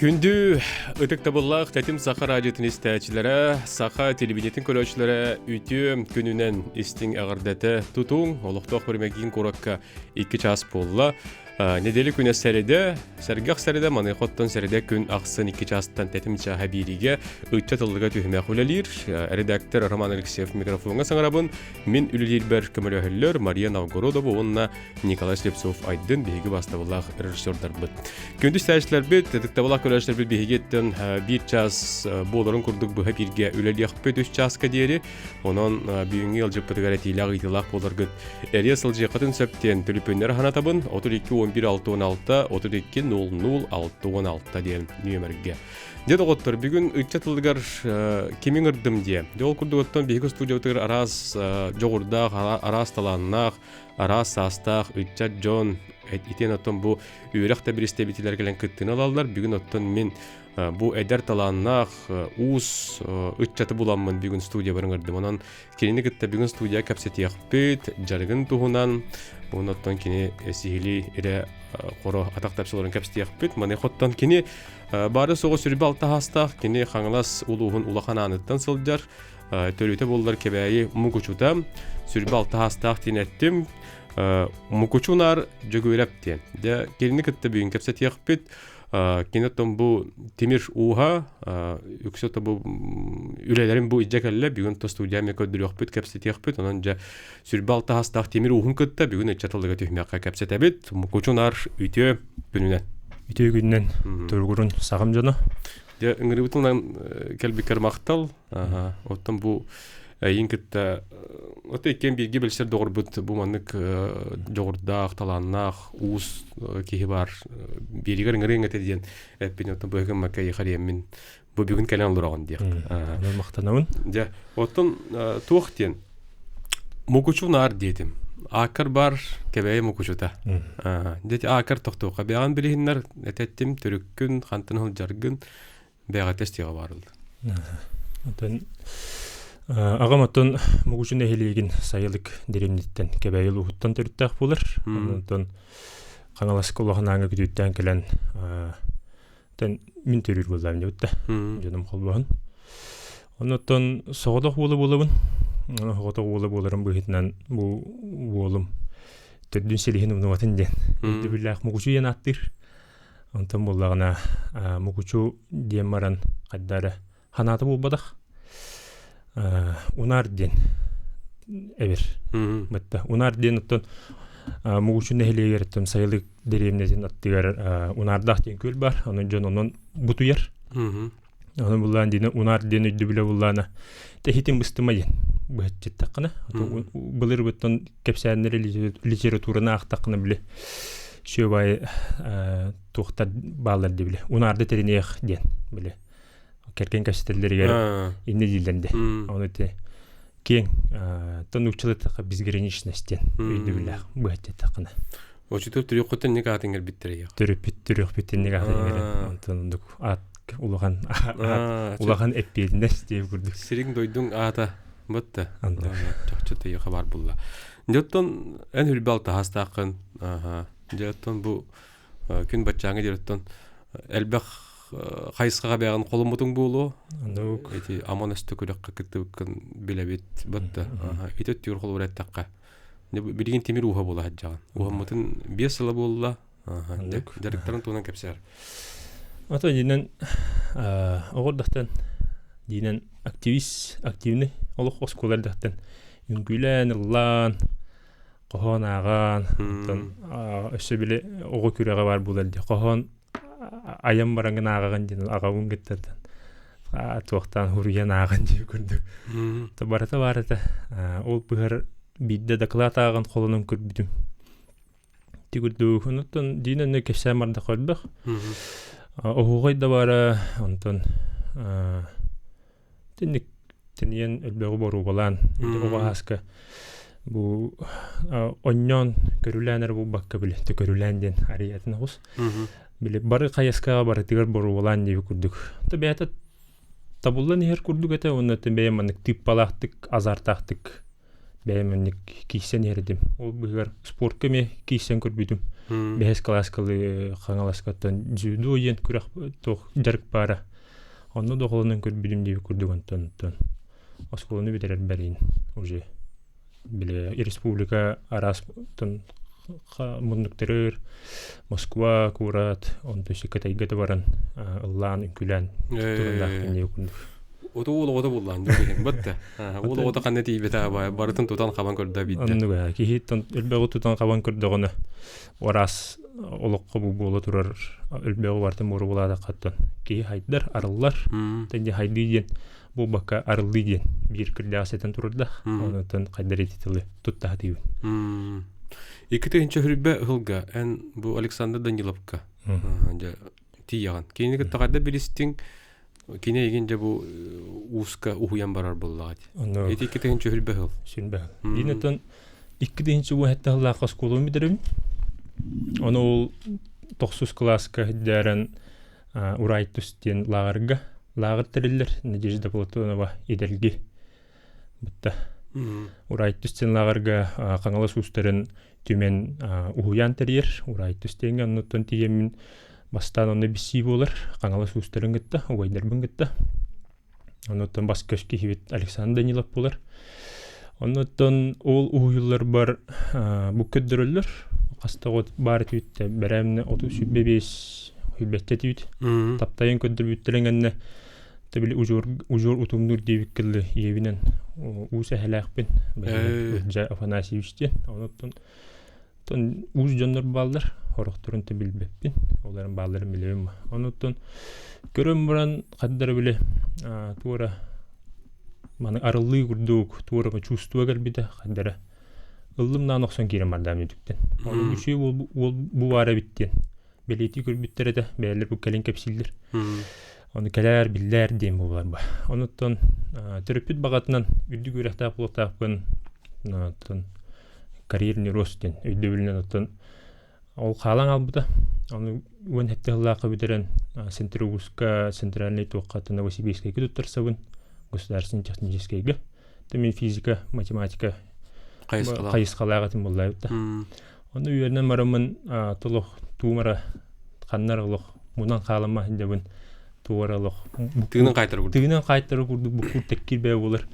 Күндү ытыктабыллаах Тэтим Саха радиотын истээччилэрэ, саха телевидениетин көрөөччүлэрэ үтүө күнүнэн истиҥ эҕэрдэтэ тутуҥ. Олохтоох Бөрмэгиин куоракка 2 чаас буолла. Неделя күнэ сэрэдэ, сэргэх сэрэдэ, маныаха оттон сэрэдэ күн ахсын 2 чаастан тэтим чааһа бииригэ ыччат ыллыга түһүмэх үлэлиир. Редактор Роман Алексеев микрофоҥҥа саҥарабын. Мин үлэлиирбэр көмөлөһөллөр Мария Новгородова уонна Николай Слепцов Айдын биһиги бастабыллаах режиссердарбыт. Күндү истээччилэрбит, ытыктабыллаах көрөөччүлэрбит биһигиттэн биир час буоларын курдук быһа бииргэ үлэлиэхпит үс чааска диэри. Онон бүгүҥҥү ыалдьыппытыгар этиилээх ыйытыылаах буоларгыт эрийэ сылдьыаххытын сөп диэн төлөпүөннэри санатабын 32 11 66 32 00 66 диэн нүөмэргэ. Дьэ доҕоттор, бүгүн ыччат тылыгар кими ыҥырдым диэ. Дьэ ол курдук оттон биһиги студиябытыгар араас дьоҕурдаах, араас талааннаах, араас саастаах ыччат дьон итиэн оттон бу үөрэх да биристэбитилэр кэлэн кыттыыны ылаллар. Бүгүн оттон мин бу эдэр талааннаах уус ыччаты буламмын бүгүн студиябар ыҥырдым. Онон кинини кытта бүгүн студия кэпсэтиэхпит, дьарыгын туһунан, уонна оттон кини сиһилии ирэ хоро атах тэпсэлэрин кэпсэтиэхпит. Маны хоттон кини бары соҕу сүрбэ алта хаастаах, кини Хаҥалас улууһун улахан ааныттан сылдьар, төрүтэ буоллар Кэбээйи Мукучута, сүрбэ алта хаастаах диэн эттим. Мукучу унаар Дьөгүөрэп диэн. Дьэ, кинини кытта бүгүн кэпсэтиэхпит. Кини оттон бу тимир ууһа, үксэ бу үлэлэрин бу илдьэ кэллэ. Бүгүн то студияны көрдөрүөхпүт, кэпсэтиэхпит. Онон дьэ сүрбэ алта хаастаах тимир ууһун кытта бүгүн ыччат тылыга түһүмэххэ кэпсэтэбит. Мукучу унаар үтүө күнүнэн. Үтүө күнүнэн туругурун саҕам дьоно. Дьэ, ыҥырыыбытынан кэлбиккэр махтал. Аха. Оттон бу эйин кытта ото иккиэн бииргэ билсэр доҕорбут бу маннык дьоҕурдаах, талааннаах, уус киһи баар биэригэр ыҥырыаҥ этэ диэн эппин оттон быһыгын макка мин бу бүгүн кэлэн олороҕун диэх. Махтанабын. Дьэ, оттон туох диэн Мукучу наар диэтим. Ааккар бар Кэбээйи мукучута. Дьэ ааккар тохтуохха бэҕэн билиһиннэр этэттим төрүккүн хантан сылдьаргын бэҕэтэ истиэҕэ баарылла. Оттон аҕам оттон Мукучу нэһилиэгин сайылык дэриэбинэтиттэн Кэбээйи улууһуттан төрүттээх буолар. Онтон Хаҥаласка улахан ааҥҥа күтүттээн кэлэн тэн мин төрүүр буоллаам дьабытта дьонум холбоһун. Оннуттан соҕотох уола буолабын. Соҕотох уола буоларым быһыытынан бу уолум төрдүн силиһин умнубатын диэн өйдөбүллээх Мукучу диэн ааттыыр. Онтон буоллаҕына Мукучу диэн баран хайда эрэ ханаата буолбатах. Унаар диэн эбир. Бытта Унаар диэн оттон Мукучу нэһилиэгэр оттон сайылык дэриэбинэтин аттыгар Унаардаах диэн күөл баар. Онон дьон онон бутуйар. Ону буллаан диэн Унаар диэн өйдөбүлэ буллаана тэһитин быстыма диэн быһаччыттаххына. Былыр быттан кэпсээннэри литератураны аахтаххына били сүөбай туохтар бааллар дии били Унаарда тэриниэх диэн били кэргэн кэпсэтэллэригэр иннэ дииллэр дэ. Ону ити киэҥ тон нууччалыттахха безграничность диэн өйдөбүллээх быһаччыттаххына. Очутур төрүөххүттэн ник аатын кэлбиттэр Төрүппүт төрүөхпүттэн ник аатын кэлэн онтон оннук аат улахан улахан эппиэтинэс диэн курдук. Сириҥ дойдуҥ аата бытта. Чахчы тыйыха бар булла. Дьэ оттон эн үрбэ алтаһастааххын. Дьэ оттон бу күн баччааҥы диэн оттон элбэх хайысхаҕа бэйэҕин холоммутуҥ буолуо. Ити аман өстө күрэххэ кыттыбыккын билэбит. Бытта. Ити өттүгэр холобур эттэххэ. Билигин тимир ууһа буола сылдьаҕын. Ууһаммытын 5 сыла буолла. Дьарыктарын туһунан кэпсээр. Ото динен оҕордохтон динен активист, активный олох оскуолардахтан үҥкүүлээн, ыллаан, хоһоон ааҕан, оттон өссө били оҕо күрэҕэ баар буолар дии. Хоһоон айан бараҥҥын ааҕаҕын диэн аҕабын кыттартан туохтаан хуруйан ааҕан дии курдук. Барыта баар этэ. Ол быһар биирдэ доклад ааҕан холонон көрбүтүм. Тигурдук. Онтон диин өннө кэпсээн барда көрбөх. Оһуохай да баара, онтон Тинник тэнийэн элбэҕи боруобалаан оҕо ааска бу онньоон көрүлээн эрэ булбакка били төкөрүлээн диэн арыйатын оҕус били бары хайаскаҕа барытыгар боруобалаан диэби курдук то бэйэтэ табыллан иһэр курдук этэ уонна бэйэм маннык тыыппалаахтык азартаахтык. Бэйэм оннук киирсэн иһэрдим. Ол быһыгар спортка эмиэ киирсэн көрбүтүм. Бэһис кылааскалы Хаҥаласкаттан дзюдо диэн күрэх туох дьарык баара. Онно доҕолонон көрбүтүм диэбит курдук онтон онтон оскуоланы бүтэрэрбэр иин уже били республика араас муннуктарыр Москва куорат онтон Кытайга да баран ыллаан үҥкүүлээн туруннаахпын диэбит курдук. Ото уол оҕото буллаан дьон батта. Уол оҕото ханна тиийбэтэ барытын тутан хабан көрдө биирдэ. Оннуга киһи элбэҕи тутан хабан көрдөҕүнэ араас олоххо бу буола турар элбэҕи барытын буорубулаатаххаттан киһи хайдар, арыллар. Тэнди хайдыы диэн буолбакка арыллыы диэн биир кырдьаҕас сытан турардаах. Онтон хайдар ити тылы тутта сатыыбын. 2020 ыһылга эн бу Александр Даниловка тиийэҕин. Кинини кытта хайда билистиҥ Кини эйигин дьэ бу ууска уһуйан барар буоллаҕа дии. Ити 2020 сыл. Сүрбэ сыл. Биин оттон 2017 сыллаахха оскуолабын бүтэрэбин. Ону ол тохсус кылааска сылдьааран Урайтус диэн лааҕырга лааҕыр тэриллэр Надежда Платонова идэлги бытта. Урайтус диэн лааҕырга Хаҥалас уустарын түмэн уһуйаан тэрийэр Урайтус диэҥҥэ оннуттан тиийэммин бастаан онно билсии буолар Хаҥалас уустарын кытта убайдарбын кытта оннуттан бас көс киһибит Александр Данилов буолар оннуттан ол уһуйулларбар бу көрдөрөллөр хаста баар этибит бэрэмнэ 35 хүлбэттэ этибит таптайын көрдөрбүттэрин кэннэ Били удьуор удьуор утумнуур диэбиккэ дылы ийэбинэн уус эһэлээхпин Ылдьаа Афанасьевич диэн. Онуттан уус дьоннор бааллар, сорохторун да билбэппин, олорун баалларын билэбин. Онуттан көрөн баран хаддара били туора маны арыллыы курдук туора чувство кэлбитэ хаддара ыллымнаан охсон киирэн бардаам үтүктэн. Ону үчүгэй уол бу баар эбит диэн бэлиэтии көрбүттэр этэ, бэйэлэр бу кэлин кэпсииллэр. Ону кэлээр, биллээр диэн буолар ба. Онуттан төрөппүт баҕатынан үрдүк үөрэхтээх буолуохтаахпын, оттон карьерный рост диэн өйдөбүлүнэн оттон ол хаалан хаалбыта. Ону 17 сыллаахха бүтэрэн Центробуска центральный туохха Новосибирскайга туттарсабын, государственный техническайга. Мин физика, математика хайысхалаах этим буоллаабыта. Онно үөрэнэн бараммын толох туумара ханнар олох мунан хаалама дьабын туора олох тыынан хаайтар курдук тыынан хаайтар курдук буккур тэккир бэйэ буолар.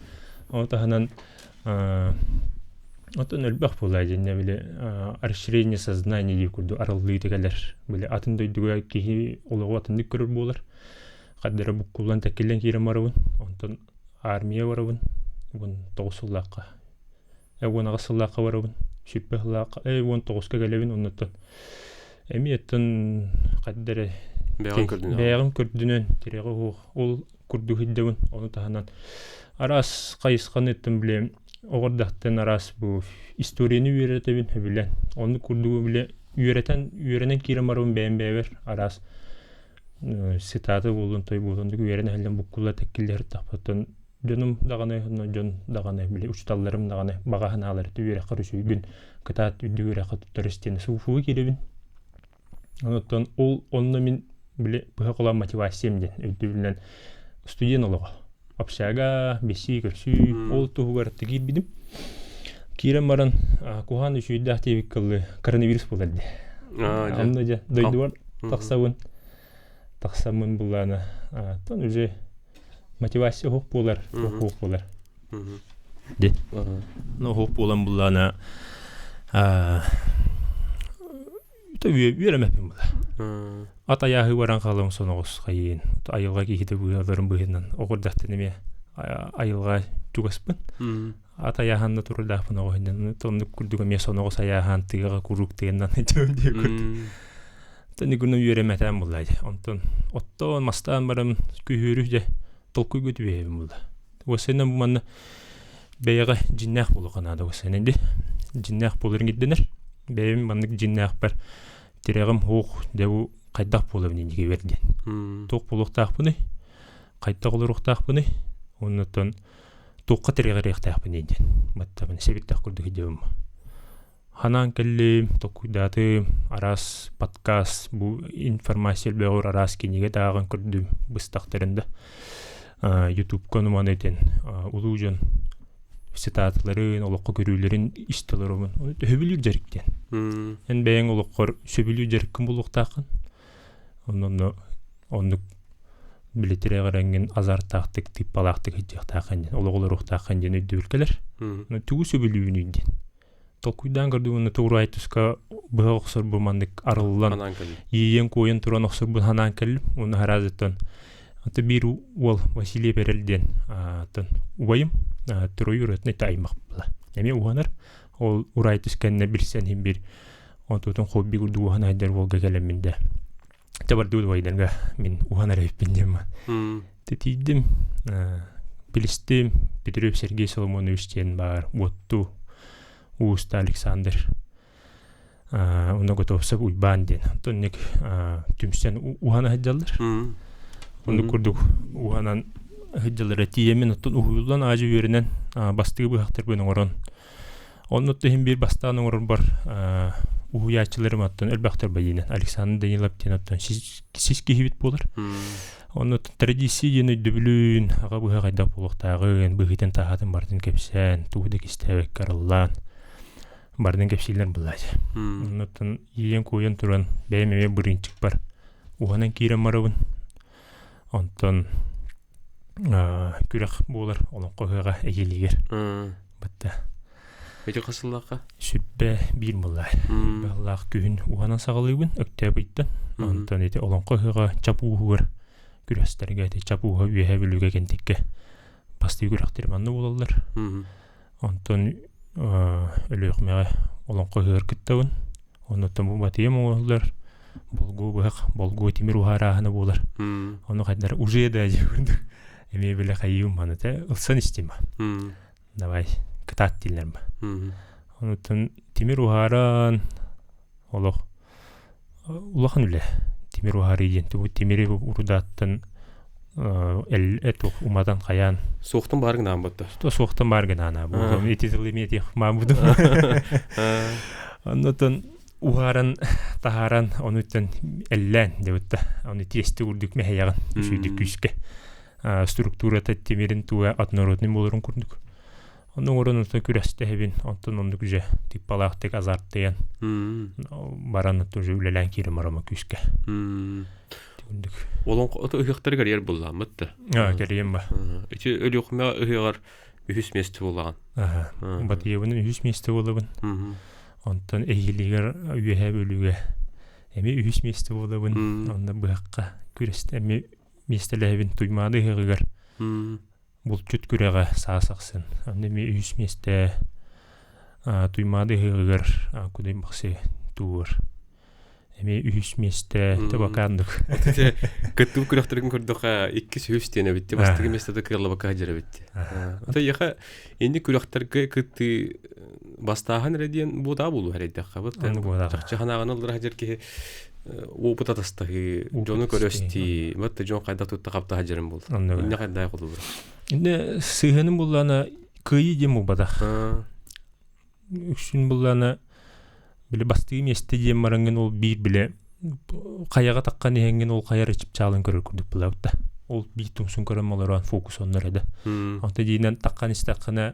Ону таһынан Оттон элбэх буолаа дьиннэ били расширение сознания диир курдук арыллыыта кэлэр. Били атын дойдуга киһи олоҕу атыннык көрөр буолар. Хардара буккуллан тэккиллэн киирэн барабын. Онтон армия барабын. 19 сыллаахха 18 сыллаахха барабын. 20 сыллаахха 19-ка кэлэбин оннуттан эмиэ оттон хайда эрэ бэйэҕин көрдүнэн тирэҕи уһуох ол курдук сылдьабын. Ону таһынан араас хайысханы ыттым билэ оҕордахтан араас бу историяны үөрэтэбин билэн оннук курдугу билэ үөрэтэн үөрэнэн киирэн барабын бэйэм бэйэбэр араас цитата буоллун той буоллун үөрэнэ иһэллэн буккулла тэккиллэһэр тахпаттан дьонум даҕаны дьон даҕаны били учууталларым даҕаны баҕа санаалары үөрэххэр үчүгүйгүн кытаат үрдүк үөрэххэ туттар истиэн сууфуга киирэбин Онуттан ол онно мин били быһа холоон мотивациям диэн өйдөбүлүнэн студент олоҕо. Общага, билсии-көрсүү ол туһугар киирбитим. Киирэн баран куһаан үчүгэйдээх диэбит кыллы коронавирус буолар дии. Онно дьэ дойдубар тахсабын. Тахсаммын буллаана тон уже мотивация уһук буолар, уһук буолар. Ди. Ну уһук буолан буллаана үөрэмэппин була. Ат айааһыы баран хаалан соноҕос хайыын. Айылҕа киһитэ быһаларын быһынан оҕурдахтан эмиэ айылҕа чугаспын. Ат айааһанна турардаахпын оҕо иһинэн оннук курдук эмиэ соноҕос айааһаан тыаҕа куруук тыыннан дьон диye курдук. Тани күнү үөрэмэтээн булла Онтон оттоон мастаан баран күһүөрү дьэ толкуйга түбэһэбин булла. Уосайынан бу манна бэйэҕэ дьиннээх буолуохха наада уосайынан ди. Дьиннээх буоларын ирдэнэр. Бэйэм маннык дьиннээхпэр тирэҕим суох дьэ бу хайдах буолабын иннигибэр диэн. Туох буолуохтаахпыный? Хайдах олоруохтаахпыный? Оннуттан туохха тирэҕириэхтээхпиний диэн. Баттабын сэбиттэх курдук идиэбим. Ханаан кэллим, толкуйдаатым, араас подкаст, бу информация элбэҕэр араас кинигэ тааҕын көрдүм, быстахтарын да. Ютубка нуман этин улуу дьон цитаталарын, олоххо көрүүлэрин истэ олоробун. Ону төһөбүлүүр дьарык диэн. Эн бэйэҥ олоххор сөбүлүүр дьарыккын булуохтааххын. Онно оннук билитирэҕирэҥҥин азартаахтык, тыыппалаахтык сылдьыахтааххын диэн, олоҕу олоруохтааххын диэн өйдөбүл кэлэр. Тугу сөбүлүүбүнүй диэн. Толкуйдаан көрдүм уонна тугураай туска быһа охсорбун маннык арыллан иэйэн-куойан туран охсорбун санаан кэллим. Уонна хараазыттан аты биир уол Василий Перель диэн атын убайым троюродный аймах була. Эмиэ уһанар. Ол урай түскэннэ билсэн иһин бир онтутун хобби курдук уһан айдар уолга кэлэммин да табардыы убайдарга мин уһан эрэппин диэн тиийдим билистим Петров Сергей Соломонович диэн баар уотту Ууста Александр уна Готовцев Уйбаан диэн онтон түмсэн уһана сылдьаллар оннук курдук уһанан сылдьаллара тиийэммин оттон уһуйуллан аадьы үөрэнэн бастыгы быһахтарбын оҥорон Оннуттан иһин биир бастаан оҥорорбор уһуйааччыларым оттон элбэхтэр байыынан Александр Данилов диэн оттон сис киһибит буолар. Оннуттан традиция диэн өйдөбүлүн, аҕа быһа хайдах буолуохтааҕын, быһыытын таһаатын барытын кэпсээн, тугу да кистээбэккэ арыллаан барытын кэпсииллэр булаачы. Оннуттан иэйэн-куойан туран бэйэм эмиэ бырыынчыкпар уһанан киирэн барабын. Онтон күрэх буолар олоҥхо ыһыаҕа эһиилигэр батта Ити хас сыллаахха? 101 буолла. Бааллаах күһүн уһанан саҕалыыбын Өктөөп ыйтан. Онтон ити олоҥхо ыһыаҕа Чап ууһугар күрэстэргэ ити Чап ууһа Үөһээ Бүлүүгэ Кэнтиккэ бастыы күрэхтэр манна буолаллар. Онтон Өлүөхүмэҕэ олоҥхо ыһыаҕар кыттабын. Оннуттан бу батыйам оҥоһуллар болгуо быһах, болгуо тимир уһаарааһына буолар. Ону хайдар уже да курдук эмиэ билэ хайыым маныта ылсан истим. Давай кытаат дииллэр ба. Онуттан тимир уһааран олох улахан үлэ. Тимир уһаарыы диэн бу тимири урудааттан эл уматан хайаан Суохтан баар гынаан батта. Суохтан баар гынаана. Бу ити тылы эмиэ маабудум. Оннотон уһааран таһааран онуттан эллээн дебутта. Ону тиэсти урдук мэһэйэҕин үсүйдүк күүскэ. Структурата тимирин туга однородный буоларын курдук. Ону оҥорон онтон күрэстэһэбин, онтон оннук уже тыыппалаахтык азарттыйан баран уже үлэлээн киирим барама күүскэ. Курдук. Олоҥхо ыһыахтары кэрийэр буллааммыт да. Аа, кэрийэн ба. Ити Өлүөхүмэ ыһыаҕар үһүс миэстэ буоллаҕын. Аха. Батыйабын үһүс миэстэ буолабын. Онтон эһиилигэр Үөһээ Бүлүүгэ эмиэ үһүс миэстэ буолабын. Онно быһахха күрэстэ эмиэ миэстэлэһэбин Туймаада ыһыаҕыгар булчут күрэҕэ саас ахсын. Онно эмиэ үһүс миэстэ Туймаада ыһыаҕыгар Кудай Бахсы туур. Эмиэ үһүс миэстэ табакаандык. Кыттыбыт күрэхтэрин көрдөххө иккис үһүс диэн эбит. Бастакы миэстэтэ кыаллыбакка сылдьар эбит. Ата яха инни күрэхтэргэ кыттыы бастааһын эрэ диэн буотаа буолуу эрэйдэххэ. Чахчы ханаҕын ыллара сылдьар киһи опыт атастаһыы, дьону көрөстии, бат дьон хайдах тутта хапта сылдьарын буол. Инне хайдай холубур. Инне сыһыаным буллаана кыайыы диэн буолбатах. Үксүн буллаана били бастыы миэстэ диэн бараҥҥын ол биир билэ хайаҕа таххан иһэҥҥин ол хайа эрэ чыпчаалын көрөр курдук буолабыт да. Ол биир тумсун көрөн олорон фокус оннор эрэ да. Онто диинэн таххан истэххинэ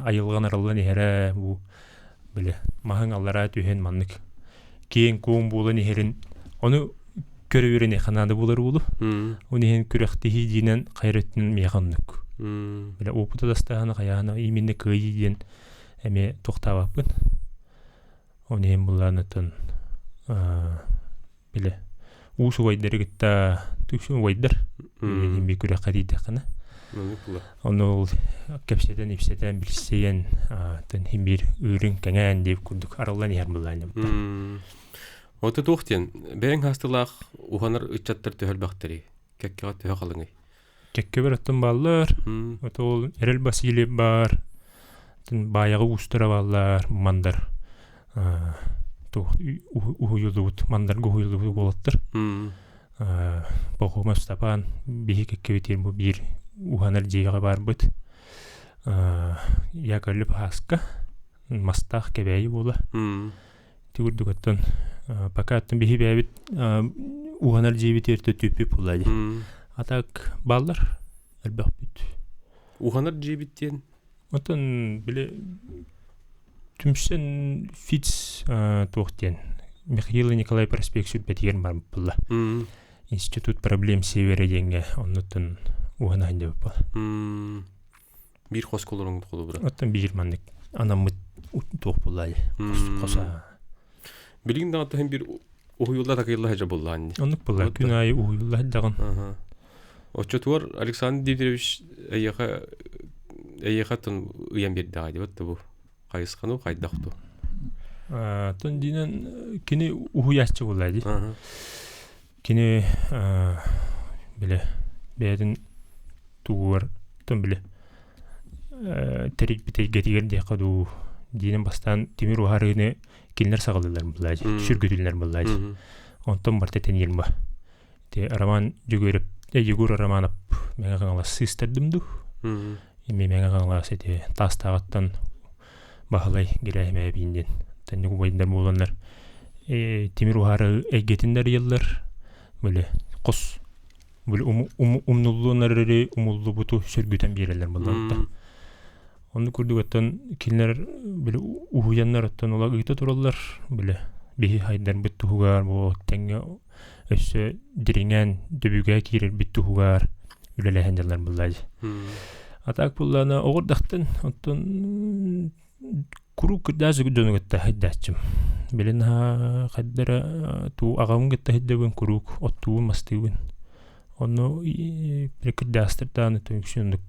айылҕан арыллан иһэрэ бу били маһыҥ аллараа түһэн маннык киэҥ-куоҥ буолан иһэрин ону көрө үөрэниэххэ наада буолар уолу. Ол иһин күрэхтэһии диинэн хайа өттүнэн миэхэ оннук. Били опыта тастааһына хайаана именно кыайыы диэн эмиэ тохтообоппун. Ол иһин былаанытын биле уус убайдары кытта түксүн убайдар билигин би күрэххэ тиийдэххинэ ону ол кэпсэтэн ипсэтэн билсийэн тын хин биир ыырын кэҥээн диэбит курдук арыллан иһэр былаанньабыттар. Ото туох диэн бэйэҥ хаастылаах уһанар ыччаттар төһө элбэхтэрий? Кэккэҕэ төһө халыҥый? Кэккэбэр оттон бааллар. Ото ол Эрэл Васильев баар, Баайаҕа уустара бааллар, Мандар уһуйуллубут, Мандарга уһуйуллубут уолаттар. Пахомов Степан биһи кэккэбитигэр бу биир уһанар дьиэҕэ баарбыт. Яковлев Һааска мастаах Кэбээйи буола. Ити курдук оттон пока оттон биһи бэйэбит уһанар дьиэбитигэр түппүт буолла дии. А так бааллар элбэхпит. Уһанар дьиэбит диэн? Оттон били түмсэн Фиц туох диэн Михаил Николай проспект сүрбэтигэр барбылла. Институт проблем севера диэҥҥэ оннуттан уһана сылдьыбыппа. Биир хос колоруҥ холобура. Оттон биир маннык анаммыт туох буллаа хоса. Билигин даҕаттаһын биир уһуйулла такыйылла сылдьар буоллаан. Оннук буолла. Күн аайы уһуйулла сылдьаҕын. Оччотугар Александр Дмитриевич эйиэхэ эйиэхэ тон ыйан биэрдэҕэ диэбит бу хайысханы хайдах ту? Тон диинэн кини уһуйааччы буолла дии. Кини биле бэйэтин тугугар тон биле тэрийбит эйгэтигэр диэххэ дуу диинэн бастаан тимир уһарыыны кинилэр саҕалыыллар буолла дии сүргүтүллэр буолла дии. Онтон барта тэнийэр Те Роман Дьөгүөрөп Егор Романов Мэҥэ Хаҥалас сыыстардым дуу. Эми Мэҥэ Хаҥалас ити Таастааҕыттан Баһылай Герасимовин диэн тэнник убайдар буоланнар тимир уһаары эйгэтин арыйаллар. Били хос били умнуллуоннар эрэ умуллубуту сөргүтэн биэрэллэр буоллар. Онну курдук оттон кинилэр били уһуйаннар оттон ола ыыта тураллар били биһи хайдарбыт туһугар бу тэҥҥэ өссө дириҥээн дөбүгэ киирэрбит туһугар үлэлэһэн дьаллар буллаа А так буллаана оҕурдахтын оттон куруук кырдаас дьону кытта хайдааччым. Билин хайдара туу аҕабын кытта хайдабын куруук оттуубун мастыыбын. Онно кырдаастырдаан үксүн оннук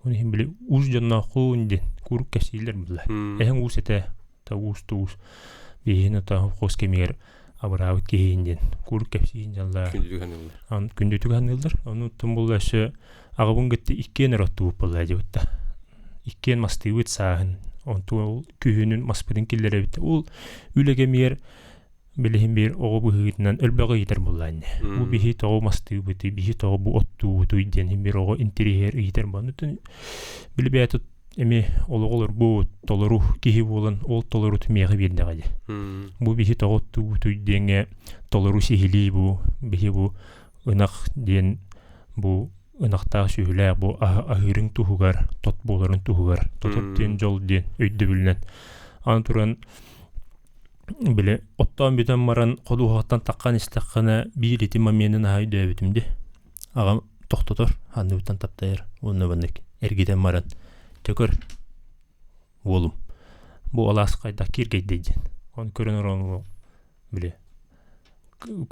Оны иһин били уус дьоннооххун диэн куруук кэпсииллэр булла. Эһэҥ уус этэ, та уус туус биһиин ата хос кэмигэр абыраабыт киһиин диэн куруук кэпсиин дьаллаа. Күндүтүк саныыллар. Күндүтүк саныыллар. Ону оттон булла өссө аҕабын кытта иккиэн эрэ оттубут буолла дьыбытта. Иккиэн мастыыбыт сааһын. Онту ол күһүнүн маспытын киллэрэбит. Ол үлэ кэмигэр билиһин биир оҕо быһыытынан өлбөҕө ыйытар буоллаанньа. Бу биһи тоҕо мастыыбытый, биһи тоҕо бу оттуубутуй диэн иһин биир оҕо интэриэһэр ыйытар буолан. Били бэйэтэ эмиэ олоҕу олорбут, толору киһи буолан ол толорутун миэхэ биэрдэҕэ дии. Бу биһи тоҕо оттуубутуй диэҥҥэ толору сиһилии бу биһи бу ынах диэн бу ынахтаах сүөһүлээх бу аһыырыҥ туһугар, тот буоларын туһугар, тотор диэн дьол диэн өйдөбүлүнэн аны туран били оттоон бүтэн баран ходуһаттан таххан истэххинэ биир ити моменын аһа өйдөөбүтүм дии. Аҕам тохтотор, анныбыттан таптайар уонна маннык эргитэн баран төкөр уолум бу алаас хайдах киэргэйдэй диэн. Оны көрөн орон били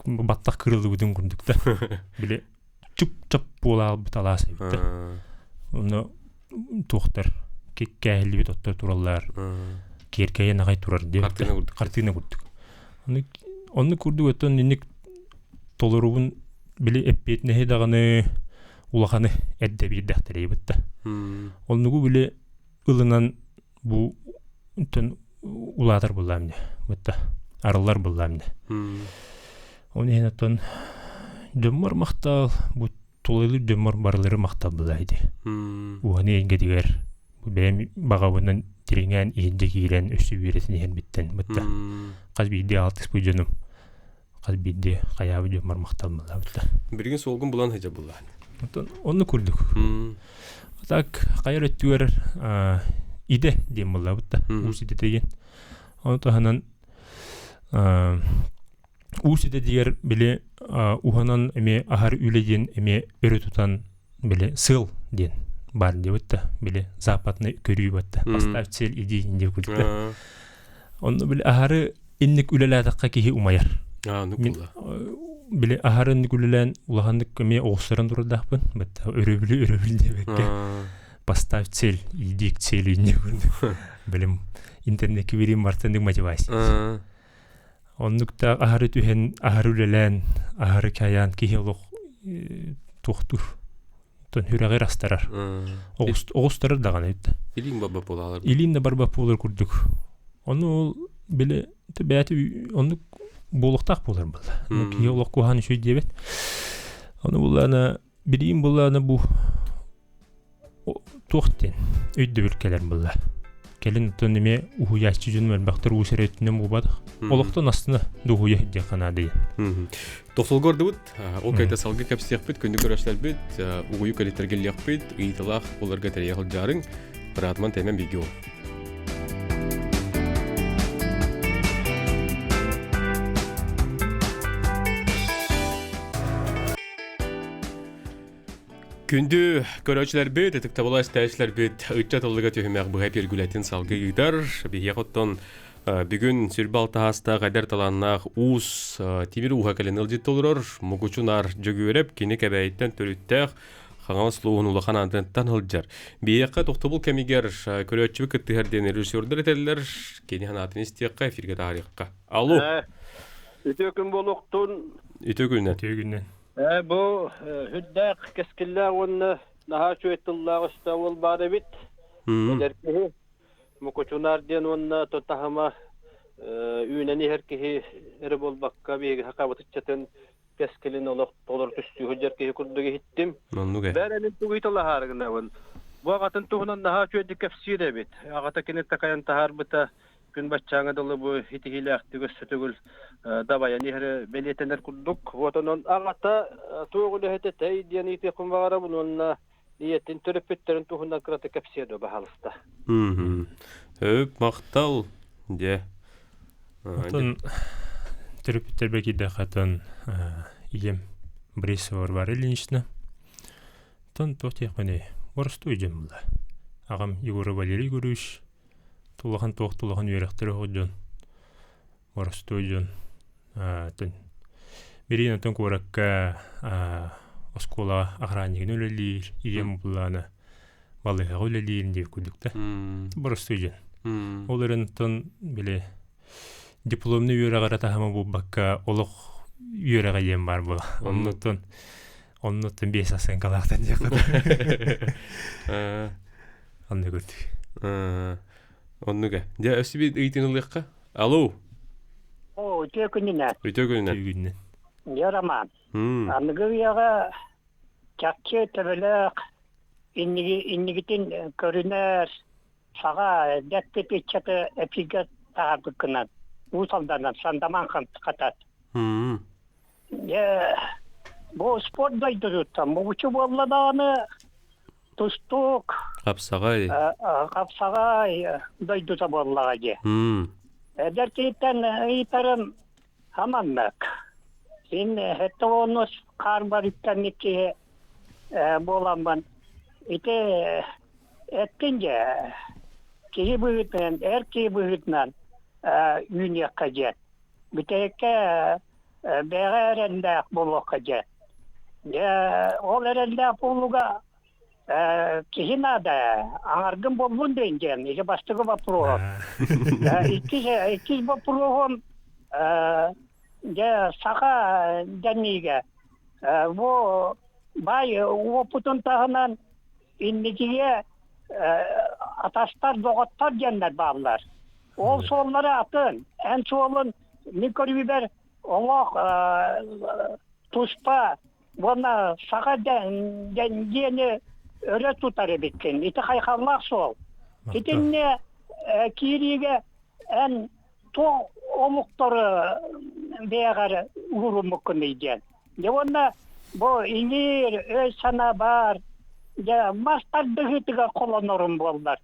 баттах кырыллыбытын курдук да били чуп-чап буола албыт алаас эбит да. Онно туохтар кээһиллибит оттор тураллар киэркэйэн аҕай турар диэбит хартыына курдук. Оннук курдук оттон инник толорубун били эппиэтинэһи даҕаны улаханы эрдэ биэрдэхтэрэ да. Оннугу били ылынан бу төн улаатар буллаам дии бытта арыллар буллаам дии. Ол иһин оттон дьоммор махтал бу тулалыыр дьоммор барылары махтал булаа ити. Уһаны эйгэтигэр бэйэм баҕабынан дириҥээн иһирдьэ киирэн өссө үөрэтин иһэрбиттэн бытта хас биирдии алтыспыт дьонум хас биирдии хайаабыт дьоммор махтал булаа бытта. Билигин суолгун булан сылдьар буллаан. Оттон онну курдук. Так хайар өттүгэр идэ диэн буллаабыт да уус идэтэ диэн. Ону таһынан уус идэтигэр били уһанан эмиэ аһар үлэ диэн эмиэ өрө тутан били сыл диэн баар диэбит да били западный көрүү батта поставь цель иди диэн курдук да онно били аһары инник үлэлээтэххэ киһи умайар мин били аһары инник үлэлээн улаханнык эмиэ оҕустаран турардаахпын бытта өрөбүлү өрөбүл диэбэккэ поставь цель иди к цели инник курдук билим интернекке бириим бартыннык мотивация Оннук да аһары түһэн, аһары үлэлээн, аһары кайаан киһи олох туохтуур. Оттон сүрэҕи астарар. Оҕустарар даҕаны эбит. Илиин барбат буолалар. Илиин да барбат буолар курдук. Ону ол били бэйэтэ оннук буолуохтаах буолар буолла. Киһи олох куһаҕан үчүгэй диэбэт. Ону буллаана билиим буллаана бу туох диэн өйдөбүл кэлэр буолла. Кэлин оттон эмиэ уһуйааччы дьон элбэхтэр уус эрэ өттүнэн буолбатах. Олохтон астына дуһуйа диэххэ наада диэн. Тохсолго ордубут. Ол кайда салгы кэпсиэхпит, күндү көрөслөрбүт, угуйу кэлиттэргэлиэхпит, ыйыталаах боларга тэрийэ сылдьаарыҥ. Ыраатыман тэмэн биги ол. Күндү көрөөччүлэрбит, ытыктабыла истээччилэрбит ыччат ыллыга түһүмэх быһа пиргүлэтин салгыы ыытар. Биһиэхэ оттон бүгүн сүрбэ алтаһаастаах эдэр талааннаах уус тимир ууһа кэлэн ыалдьыт толорор Мукучу Нар Дьөгүөрэп кини Кэбээйиттэн төрүттээх Хаҥалас улууһун улахан аатыттан сылдьар. Биһиэхэ тохтобул кэмигэр көрөөччүбүт кыттыһар диэн режиссердар этэллэр. Кини санаатын истиэххэ, эфиргэ таһаарыахха. Алло! Үтүө күн буолуохтун. Үтүө күнүнэн. Үтүө күнүнэн. Бу үрдээх кэскиллээх уонна наһаа үчүгэй тыллаах өстөөх уол баар эбит. Эдэр киһи Мукучунаар диэн уонна таһыма үүнэн иһэр киһи эрэ буолбакка биһиги сахабыт ыччатын кэскилин олох толору түстүү сылдьар киһи курдук иһиттим. Оннук ээ. Бээр мин тугу ыйыталаһаары гынабын. Бу аҕатын туһунан наһаа үчүгэйдик кэпсиир эбит. Аҕата кини такайан таһаарбыта күн баччааҥа дылы бу итиһиилээхтик өссө төгүл дабайан иһэрэ бэлиэтэнэр курдук. Вот онон аҕата туох үлэһит этэй диэн ыйытыахпын баҕарабын уонна ийэтин төрөппүттэрин туһунан кыратык кэпсиэ дуо баһаалыста. Өп махтал дьэ. Отон төрөппүттэрбэ киирдэххэ отон ийэм Борисова Варвара Ильинична. Тон туох диэхпиний боростуой дьон буолла. Аҕам Егоров Валерий Егорович тулахан туох тулахан үөрэхтэрэ оһох дьон боростуой дьон тын билигин оттон куоракка оскуолаҕа охраннигынан үлэлиир ийэм былаана балыыһаҕа үлэлиир диир курдук да боростуой дьон ол эрэн оттон били дипломный үөрэҕэ эрэ таһыма буолбакка олох үөрэҕэ диэн баар буола оннуттан оннуттан биэс оценкалаахтан диэххэ оннук курдук оннук ээ дьэ өссө биир ыйытыыны ылыахха алло Оо, үтүө күнүнэн. Үтүө күнүнэн. Үтүө күнүнэн. Дьэ, Роман, аныгы үйэҕэ чахчы төбөлөөх инниги, иннигитин көрүнэр саҕа дэппит ыччаты эфиргэ таһаарбыккынан Уус Алданан Сандаман хатат. Дьэ, бу спорт дойдутуттан мугучу буолла даҕаны тустуук Хапсаҕай. Хапсаҕай дойдута буоллаҕа дии. Эдэр киһиттэн ыйытарым хаманнык. Син сэттэ уонус хаарбар үктэммит киһи буоламмын ити эттин дьэ киһи быһыытынан, эр киһи быһыытынан үүнүөххэ диэн. Бүтэһиккэ бэйэҕэ эрэллээх буолуохха диэн. Дьэ, ол эрэллээх буолууга киһи наада аҥаргын буллун диэн диэн ити бастакы боппуруоһум. Иккис, иккис боппуруоһум дьэ саха дьаниигэ бу баай уопутун таһынан инникигэ атастар, доҕоттор диэннэр бааллар. Ол суоллары атын, эн суолун мин көрүүбэр олох туспа уонна саха диэни өрө тутар эбиккин. Ити хайхаллаах суол. Итиннэ киириигэ эн туох омуктору бэйэҕэр ууруммуккунуй диэн. Дьэ уонна бу иҥиир өй-санаа баар, дьэ мас тардыһыытыгар холонорум буоллар.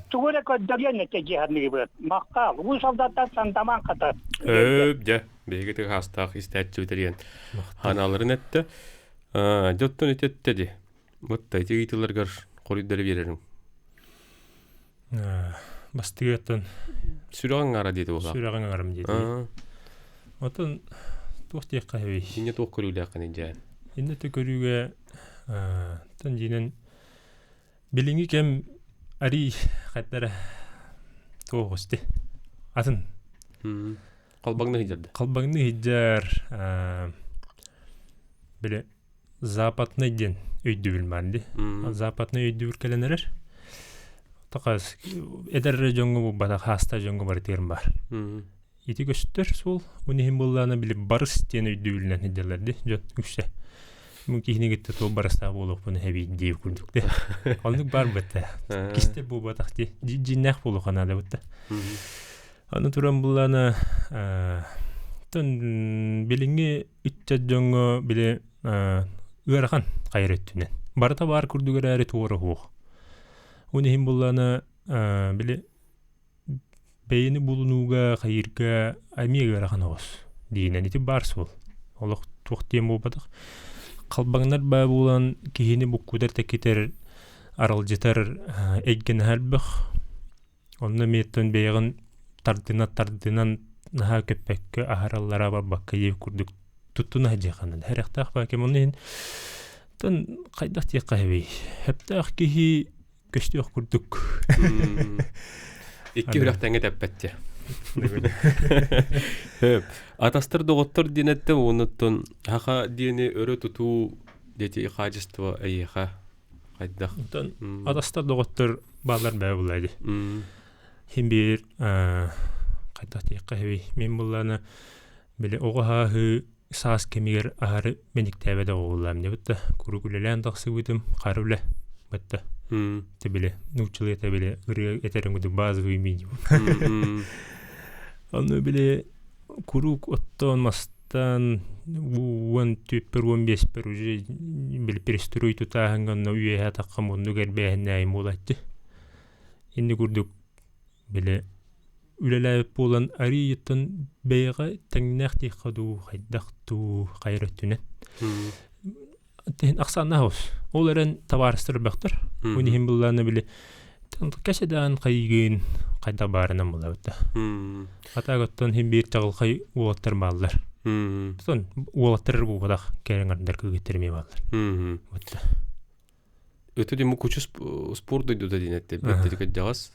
Тугу эрэ көрдөрүөн этэ дии саныыбыт. Махтал. Уу солдаттар сандаман хатар. Өп, дьэ, биһиги тыһаастаах истээччи битэрийэн ханааларын эттэ. Дьэ, оттон ити эттэ дии. Вот ити ыйытыыларгар хоруйдары биэрэрим. Бастыгыаттан Сүрэҕиҥ аҥаара диэти буоллаах. Сүрэҕиҥ аҥарым диэти. Отон туох диэххэ эбий? Инньэ туох көрүүлээххиний дьээн? Иннэ то көрүүгэ тон дьиинэн билиҥҥи кэм арий хайдара туох ости атын Халбаҥны сылдьар Халбаҥны сылдьар били западный диэн өйдөбүл баар дии. Западный өйдөбүл кэлэн эрэр. Тохас эдэр эрэ дьоҥҥо буолбатах, хаста дьоҥҥо барытыгар баар. Ити көстөр суол, он иһин буоллаҕына били барыс диэн өйдөбүлүнэн сылдьаллар дии дьон үксэ. Бу киһини кытта туох барыстаах буолуохпун эбии диир курдук да. Оннук баар бытта. Кистэл буолбатах дии. Дьиннээх буолуохха наада бытта. Аны туран буллаана тон билиҥҥи ыччат дьоҥҥо били ыарахан хайыр өттүнэн. Барыта баар курдук эрээри туора суох. Ол иһин буллаана били бэйэни булунууга хайыырга эмиэ ыарахан оҕус диинэн ити баар суол. Олох туох диэн буолбатах. Халбаҥнар баа буолан киһини буккутар тэкитэр аралдьытар эйгэни элбэх. Онно эмиэттэн бэйэҕин тардына тардынан наһаа көппөккө аһараллара барбакка диир курдук туттуна сылдьыаххын Хэрэхтээх баа кэм онно иһин тон хайдах диэххэ эбий сөптөөх киһи көстүөх курдук. Икки үрэх тэҥҥэ тэппэттэ. Атастар доҕоттор диэн эттэ уонуттан хаха диэни өрө тутуу дети качество эйиэхэ хайдах? Онтон атастар доҕоттор бааллар бээ булла ди. Хин биир хайдах диэххэ хэбий мин буллаана били оҕо хааһыы саас кэмигэр аһары мэниктээбэт оҕоллаам дебит куруук үлэлээн тахсыбытым хара үлэ бытта те били нууччалыы этэ били ырыа этерин курдук базовый минимум ону били куруук оттоон мастаан уон түөппэр уон биэспэр уже били перестрой тутааһыҥҥа онно үөһэ таххам оннук эрбээһиннээйим буолааччы инни курдук Били үлэлээбит буолан арыйыттан бэйэҕэ тэҥнээх диэххэ дуу, хайдах дуу, хайар өттүнэн. Тиһин ахсааннаах ус. Ол эрэн табаарыстар элбэхтэр. Уни иһин быллаана били кэсэдээн хайыгын хайдах баарынан булабыт да. Атаагаттан хин биир чаҕылхай уолаттар бааллар. Тон уолаттар буолбатах кэрэҥэрдэр кыгыттар эмиэ бааллар. Вот. Өтө дим кучу спорт дойдута диэн этте бэттери кырдьаҕас.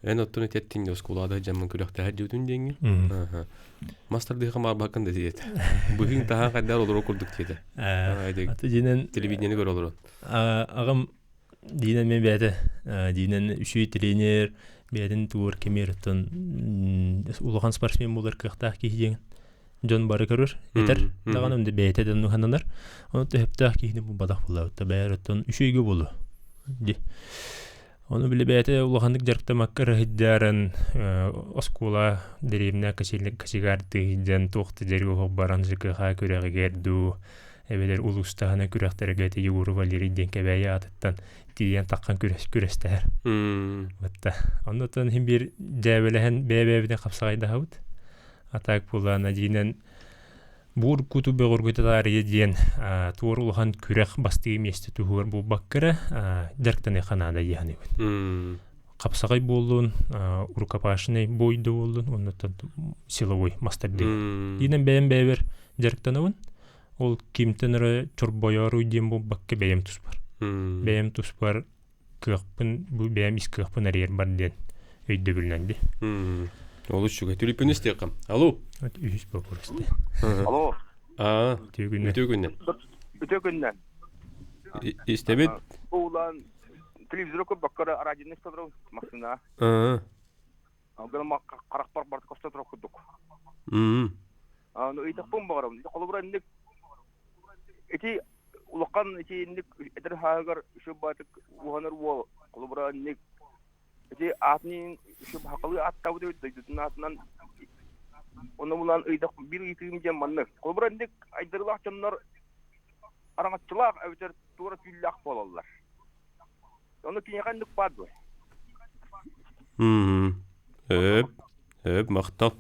Эн оттон этеттин оскуолада дьаммын күрэхтэһэр дьүтүн диэҥҥи. Мастардыха маарбаккын да диэт. Быһыҥ таһаан хайдар олоро курдук диэтэ. Аты дьинэн телевидениени көрө олорон. Аҕам диинэн мен бэйэтэ диинэн үчүгэй тренер бэйэтин тугур кэмиэр оттон улахан спортсмен буолар кыахтаах киһи диэн дьон бары көрөр, этэр даҕаны онно бэйэтэ да нуһананар. Ону төһөптөөх киһини булбатах буоллабыт. Бэйэр оттон үчүгэйгэ буолуо. Ди. Ону били бэйэтэ улаханнык дьарыктамакка ыраһыйдааран оскуола дэриэбинэ кочегардыы сылдьан туох да дьарыгы оһох баран ЖКХ күрэҕигэр дуу эбэтэр улуустаһына күрэхтэргэ ити Егоров Валерий диэн Кэбээйи аатыттан тиийэн таххан күрэс күрэстэһэр. Батта. Оннуттан иһин биир дьээбэлэһэн бэйэ-бэйэбитин хапсаҕайдаһабыт. Атак булаана диинэн буур куту бөҕөргөтө таарыйа диэн туор улахан күрэх бастыы миэстэ туһугар буолбакка эрэ дьарыктаныахха наада дии саныыбын. Хапсаҕай буоллун, рукопашный бой да буоллун, оннуттан силовой мастардыы. Диинэн бэйэм бэйэбэр дьарыктанабын. Ол кимтэн эрэ чорбойоору диэн буолбакка бэйэм туспар. Бэйэм туспар кыахпын бу бэйэм ис кыахпын арыйар бар диэн өйдөбүлүнэн ди. Олус үчүгэй. Түлүпүнү истиэххэ. Алло. Үһүс вопрос ди. Алло. Аа. Үтүө күннэн. Үтүө күннэн. Үтүө күннэн. Истэбит. Бу улаан телевизору көрбөккө радионы истэ массыына. Аа. Гына харахпар барыта көстө турар курдук. Аны ыйытыкпын баҕарабын. Холобура инник ити улахан ити инник эдэр хааһыгар үчүгэй уһанар уол холобура инник ити аатын үчүгэй хахалыы ааттаабыт эбит дойдутун аатынан ону булан ыйдах биир ыйытыым диэн маннык холобура инник айдарылаах дьоннор араҥаччылаах эбэтэр туора түүллээх буолаллар ону киниэхэ инник баар дуо Өп, өп, махтал.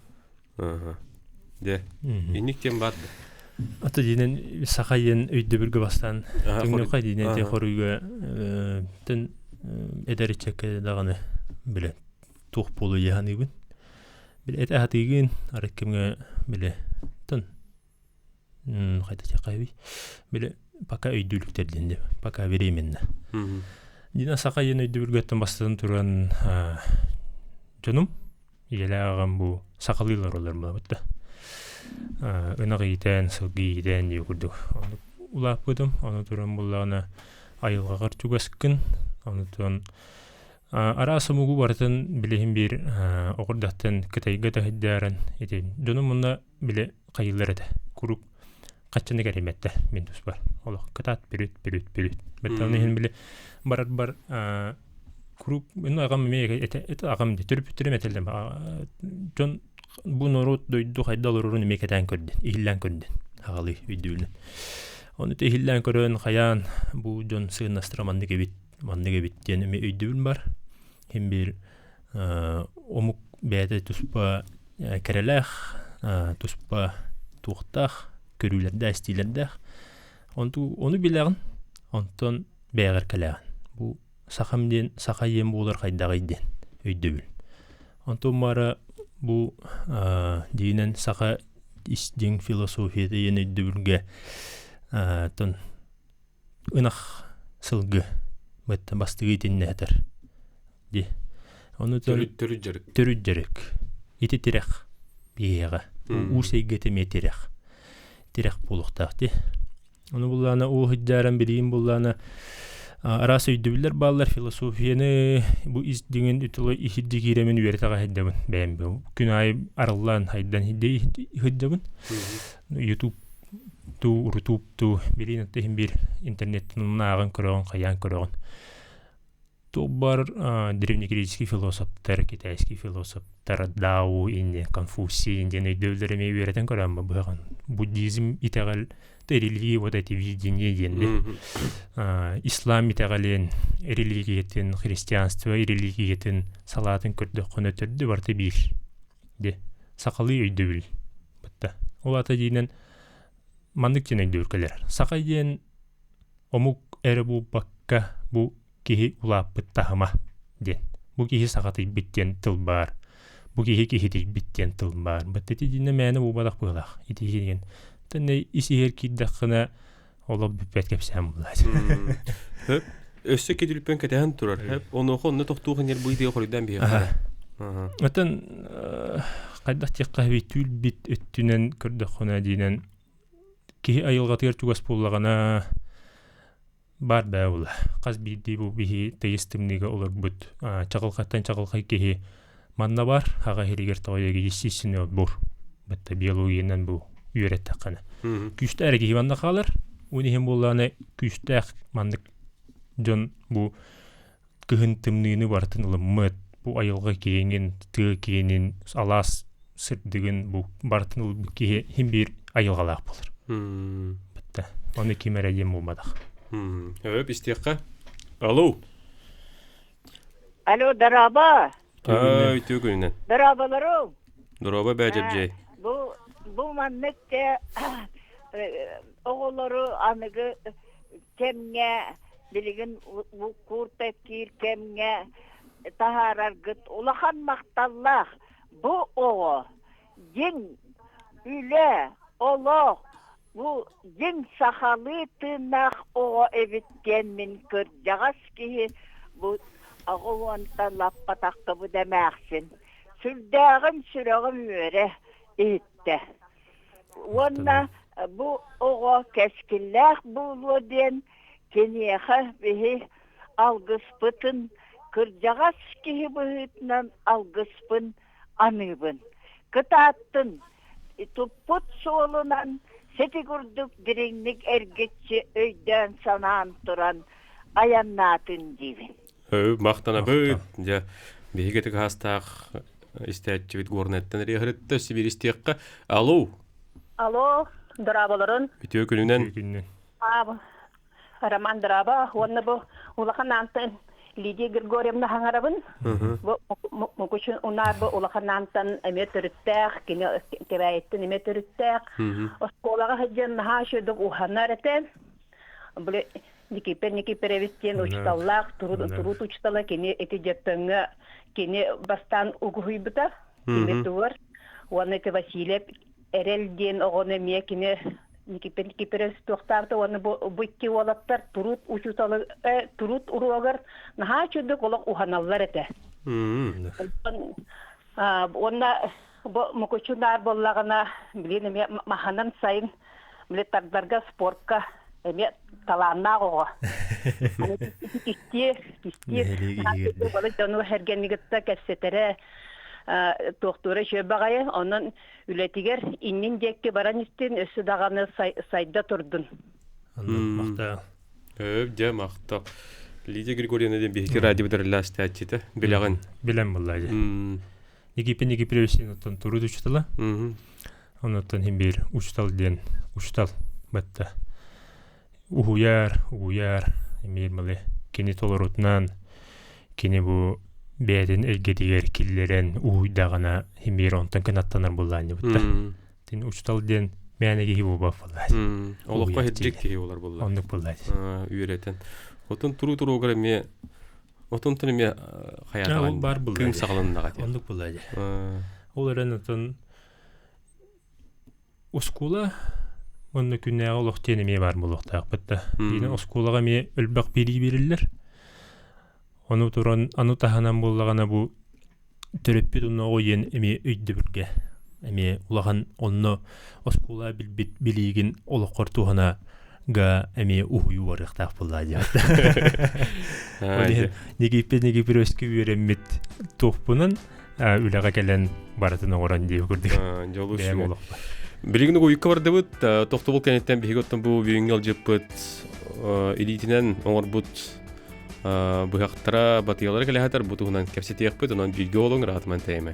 Дьэ, инник диэн баар да. Ата диинэн саха диэн өйдөбүлгэ бастаан түҥнүхэ диинэн те хоруйга тэн эдэр иччэккэ даҕаны билэ туох буолуо дии Билэ этэ хатыыгын арыт кэмҥэ билэ тон хайда диэххэ билэ пока өйдүүлүктэр диэн дии пока временно. Дина саха диэн өйдөбүлгэттэн бастатан туран дьонум ийэлээх аҕам бу сахалыылар олор буолбут да ынах иитэн сылгы иитэн дии курдук оннук улааппытым ону туран буллаҕына айылҕаҕар чугаскын ону туран араас омугу барытын билиһин биир оҕурдаттан кытайга таһыйдааран ити дьонум мунна били хайыылар этэ куруук хаччыны кэримэттэ мин туспар олох кытаат бүрүт бүрүт бүрүт бэттэ иһин били барар бар куруук ну аҕам эмиэ этэ это аҕам дии төрөппүттэрим этэллэр дьон бу норуот дойду хайда олорорун эмиэ кэтээн көрдүн иһиллээн көрдүн аҕалыы өйдүүнүн ону иһиллээн көрөн хайаан бу дьон сыаннастара маннык эбит. маннык эбит диэн эмиэ өйдөбүл бар. Хин биир омук бэйэтэ туспа кэрэлээх, туспа туохтаах, көрүүлэрдээх, истиилэрдээх. Онту ону билэҕин, онтон бэйэҕэр кэлэҕин. Бу сахам диэн саха ийэм буолар хайдаҕый диэн өйдөбүл. Онтон маара бу диинэн саха ис дьиҥ философията диэн өйдөбүлгэ тон ынах сылгы бытта бастыгы итиннээтэр ди ону төрүт төрүт дьарык төрүт дьарык ити тирэх биһиэҕэ уус эйгэтэ эмиэ тирэх тирэх буолуохтаах ди Ону буллаана уу сылдьааран билигин буллаана араас өйдөбүллэр бааллар философияны бу ис дьиҥин үтүлэ иһирдьи киирэмин үөрэтэҕэ сылдьабын бэйэм бу күн аайы арыллаан хайдан сылдьабын YouTube туу рутуб туу билигин отто иһин биир интернеттэн ааҕан көрөҕүн хайаан көрөҕүн Туох баар древнегреческий философтар, китайский философтар, Дао инни, Конфуций диэн өйдөбүллэри эмиэ үөрэтэн көрөн быһаҕын. Буддизм итэҕэл, религия вот эти видения диэн ислам итэҕэлин, религиятын, христианство религиятын салаатын көрдөххүнэ төрдү барыта биир. Де сахалыы өйдөбүл бытта. Ол аата диинэн маннык диэн өйдөбүл кэлэр. Саха диэн омук эрэ буолбакка бу киһи улааппыт таһыма диэн. Бу киһи сахатыйбыт диэн тыл баар. Бу киһи киһитийбит диэн тыл баар. Бат ити динэ мээнэ буолбатах быһыылаах. Ити диэн. Тэннэ ис иһэр киирдэххинэ олох бүппэт кэпсээн булаачы. Хөп. Өссө кедүлпэн кэтэһэн турар. Хөп. Онуоха онно тохтуух инер бу идея хоруйдаан биһиэхэ. Отон хайдах диэххэ түүл бит өттүнэн көрдөххүнэ диинэн киһи айылҕатыгар чугас буоллаҕына баар бээ була. Хас биирдии бу биһи тыйыс тымныыга олорбут чаҕылхайтан чаҕылхай киһи манна бар, аҕа иһиригэр тоҕойуга естественно бур. Бытта биологиянан бу үөрэттэххинэ. Күүстээх эрэ киһи манна хаалар. Уон иһин буоллаҕына күүстээх маннык дьон бу кыһын тымныыны барытын ылыммыт, бу айылҕа киэҥин, тыа киэнин, алаас сырдыгын бу барытын ылбыт киһи иһин биир айылҕалаах буолар. Бытта. Ону ким эрэ диэн буолбатах. Өп истиэххэ. Алло. Алло, дорообо. Ай, үтүө күнүнэн. Дорооболору. Дорообо бээдьэбдьэй. Бу бу маннык оҕолору аныгы кэмҥэ билигин кууртаттыыр кэмҥэ таһаараргыт улахан махталлаах. Бу оҕо дьиҥ үлэ, олох, бу дьиҥ сахалыы тыыннаах оҕо эбит диэн мин кырдьаҕас киһи бу 80-тан лаппатахтыбыт эмээхсин сүрдээҕин сүрэҕим үөрэ иһиттэ. Уонна бу оҕо кэскиллээх буолуо диэн киниэхэ биһи алгыспытын кырдьаҕас киһи быһыытынан алгыспын аныыбын. Кытааттын, туппут суолунан сити курдук дириҥник эргиччи өйдөөн-санаан туран айаннаатын диибин. Махтанабыт. Дьэ, биһиги ытык аастаах истээччибит Горнайттан Риэхириттэ Сибиристиэххэ. Алло. Алло, дорооболорун. Үтүө күнүнэн. Роман дорообо. Уонна бу улахан аантан Лидия Григорьевна хаҥарабын. Бу Мукучун унаар бу улахан аантан эмиэ төрүттээх, кини Кэбээйиттэн эмиэ төрүттээх. Оскуолаҕа сылдьан наһаа үчүгэйдик уһанар этэ. Били Никипер Никиперевич диэн учууталлаах, туруут учуутала кини ити Дьөппөҥҥө кини бастаан угуһуйбута, тимир тугар. Уонна ити Васильев Эрэл диэн оҕону эмиэ кини Никипер Никиперевич туохтаабыта уонна бу, бу икки уолаттар туруут учууталы туруут уруогар наһаа үчүгдүк олох уһаналлар этэ. Уонна бу Мукучу наар буоллаҕына билин эмиэ маһынан сайын били тардарга спортка эмиэ талааннаах оҕо. Кистиир, кистиир. Балы дьону эргэнни кытта кэпсэтэрэ туохтуура үчүгэй баҕайы. Онон үлэтигэр иннин диэки баран истин, өссө даҕаны сайда турдун. Махтал. Өп, дьэ, махтал. Лидия Григорьевна диэн биһиги радиобытарылаастааччыта. Билэҕин? Билэн буолла дьэ. Никипин Никиперевич оттон турут учутала. Онуттан иһин биир учутал диэн учутал батта. Уһуйар, угуйар, эмиэ малы. Кини толорутунан кини бу бэйэтин эйгэтигэр киллэрэн уһуйдаҕына химиэр онтон кынаттанар буллаанньыбытта. Тин учутал диэн мээнэ киһи буолбат буоллаат. Олоххо хирдьик киһи болар буолла. Оннук буоллаат. Үөрэтэн. Отон туруу туругар эмиэ отонтон эмиэ хайаатаҕын бар булла. Кыым саҕаланнаҕа. Оннук буолла. Ол эрэн отон Оскуола уонна күннээҕи олох диэн эмиэ баар буолуохтаахпыт да. Биирин оскуолаҕа эмиэ элбэх биэрии биэриллэр. Ону туран, аны таһынан буоллаҕына бу төрөппүт оннооҕу диэн эмиэ өйдөбүлгэ эмиэ улахан онно оскуола билбит билиигин олоххор туһана га эмиэ уһуйуу барыахтаах буоллаа диэн. Ол иһин Никиппе Никипировичка үөрэммит туохпунан үлэҕэ кэлэн барытын оҥорон дии курдук. Дьолу Билигин уйукка бардыбыт, тохтобул кэнниттэн биһиги оттон бу бүгүҥҥү алдьыппыт илиитинэн оҥорбут быһахтара, батыйалара кэлэһэтэр бу туһунан кэпсэтиэхпит, онон бииргэ олуҥ, ыраатыман тэйимэ.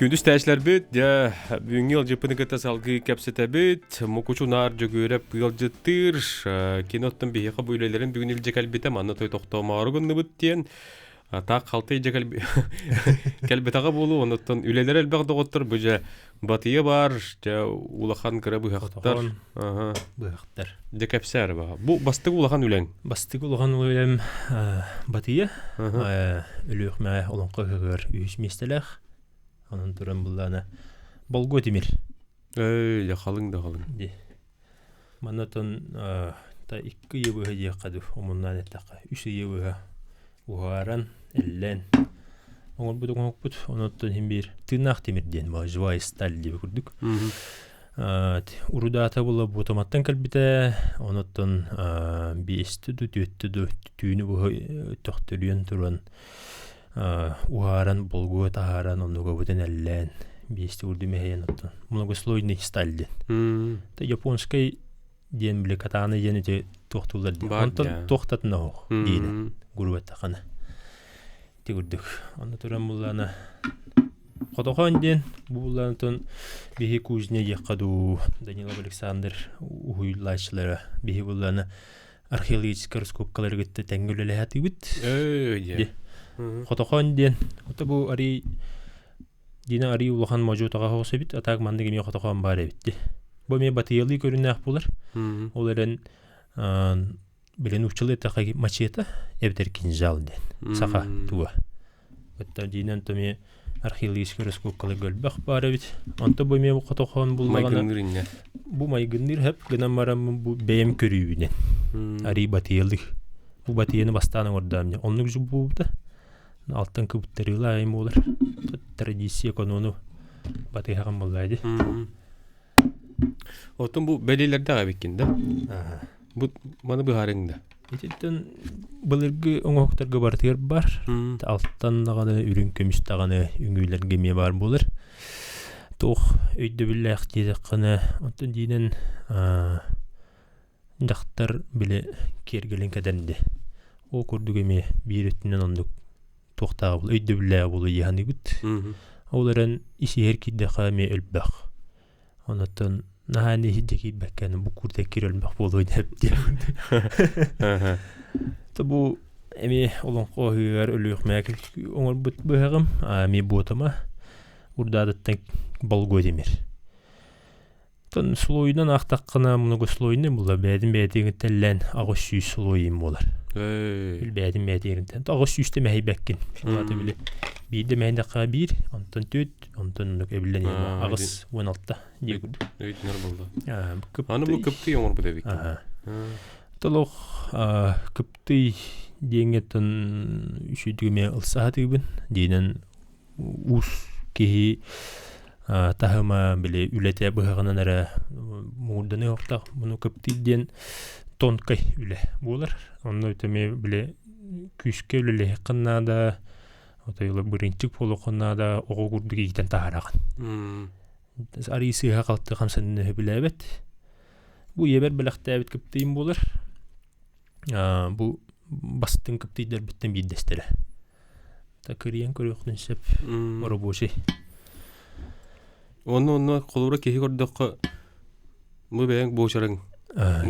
Күндү истээччилэрбит, дьэ, бүгүҥҥү ыалдьыппыны кытта салгыы кэпсэтэбит. Мукучу наар Дьөгүөрэп ыалдьыттыыр. Кини оттон биһиэхэ бу үлэлэрин бүгүн илдьэ кэлбитэ, манна той тохтоомоору гынныбыт диэн. Таах халты илдьэ кэлбэтэҕэ буолуо, онуттан үлэлэрэ элбэх доҕоттор бу дьэ батыйа баар, дьэ улахан кыра быһахтар. Быһахтар. Дьэ кэпсээр баҕа. Бу бастакы улахан үлэҥ. Бастакы улахан үлэм батыйа. Өлүөхмэ олоҥхо ыһыгар үһүс миэстэлээх. Онон туран буллаана болгуо тимир. Эй, дьэ халыҥ да халыҥ. Ди. Манатон та икки ыйы быһа диэххэ дуу, омуннаан эттэххэ, үс ыйы быһа уһааран, эллээн оҥорбут оҥоһукпут. Онуттан иһин биир тыыннаах тимир диэн баа, живая сталь диэби курдук. Урудаата була Бутаматтан кэлбитэ, онуттан биэсти ду, түөттү ду түүнү быһа төхтөрүйэн туран уһааран, болгуо таһааран, оннуга бутан эллээн, биэсти урду мэһэйэн оттон многослойный сталь диэн. Та японскай диэн били катана диэн ити туохтуулар диэн. Онтон туохтатын оһох диинэ гурубаттахана. Ити курдук. Онно туран буллаана Хотохон диэн бу буллаантон биһи кузня диэххэ дуу Данилов Александр уһуйулааччылара биһи буллаана археологическай раскопкалары кытта тэҥҥэ үлэлэһэтибит. Хотохон диэн ото бу арый Дина арый улахан модьуутаҕа соҕус эбит, а так маннык эмиэ хотохон баар эбит ди. Бу эмиэ батыйалыы көрүннээх буолар. Ол эрэн билин нууччалыы эттэххэ мачета эбэтэр кинжал диэн саха туга. Кытта дьиинэн то эмиэ археологическай раскопкаларга өлбөх баар эбит. Онто бу эмиэ хотохон буллаҕына Майгынныыр инньэ. Бу майгынныыр хөп гынан бараммын бу бэйэм көрүүбүнэн. Арый батыйалыы. Бу батыйаны бастаан оҥордоом дьэ. Оннук буолбута. Алтан кыбыттарыылаах айым буолар. Традиция канону батыһаҕын буоллаа дии. Оттон бу бэлиэлэрдээх эбиккин да? Бу маны быһаарыҥ да. Ититтэн былыргы оҥоһуктарга барытыгар бар. Алтан даҕаны, үрүҥ көмүс даҕаны үҥүүлэргэ эмиэ баар буолар. Туох өйдөбүллээх диэтэххинэ, онтон диинэн дьахтар били киэргэлин кэтэрдэ. Ол курдук эмиэ биир өттүнэн оннук туохтааҕы буолу өйдөбүллээҕи буолу дии саныыбыт. Ол эрэн ис-иһэр киирдэххэ эмиэ өлбөх. Онуттан наһаа иһирдьэ киирбэккэ бу курдук киир өлбөх буолуо диэп То бу эмиэ олоҥхо ыһыгар Өлүөхүмэ оҥорбут быһаҕым, эмиэ буотама урдаатыттан болгуо тимир. Тон слойунан аахтаххына многослойный буолар бэйэтин бэйэтигиттэн 800 слойун буолар. Эй. Бэйэтин бэйэтигиттэн 800-тэ мэһэйбэккин. Улаата били биирдэ мэһэйдэххэ биир, онтон түөрт, онтон оннук эбиллэн иһэр 86 диye курдук. Өйдөнөр буолла. Аны бу кыптый оҥорбут эбиккин. Толох кыптый диэҥҥэ үчүгэй эмиэ ылсаһатыыбын диэнэн уус киһи таһыма били үлэтэ быһаҕынан эрэ муҥурданыы охтох муну кыптыыр диэн тонкай үлэ буолар. Онно эмиэ били күүскэ үлэлэһиэххин наада, отойула бырынчык буолуоххун наада, оҕо курдук иитэн таһаараҕын. Арыы сыыһа халты хамсаныыны сөбүлээбэт. Бу ийэбэр бэлэхтээбит кыптыйым буолар. Бу бастыҥ кыптыйдарбыттан биирдэстэрэ. Кырыйан көрүөххүн сөп рабочий. Онно онно холобура киһи көрдөххө бу бэйэҥ буочарыҥ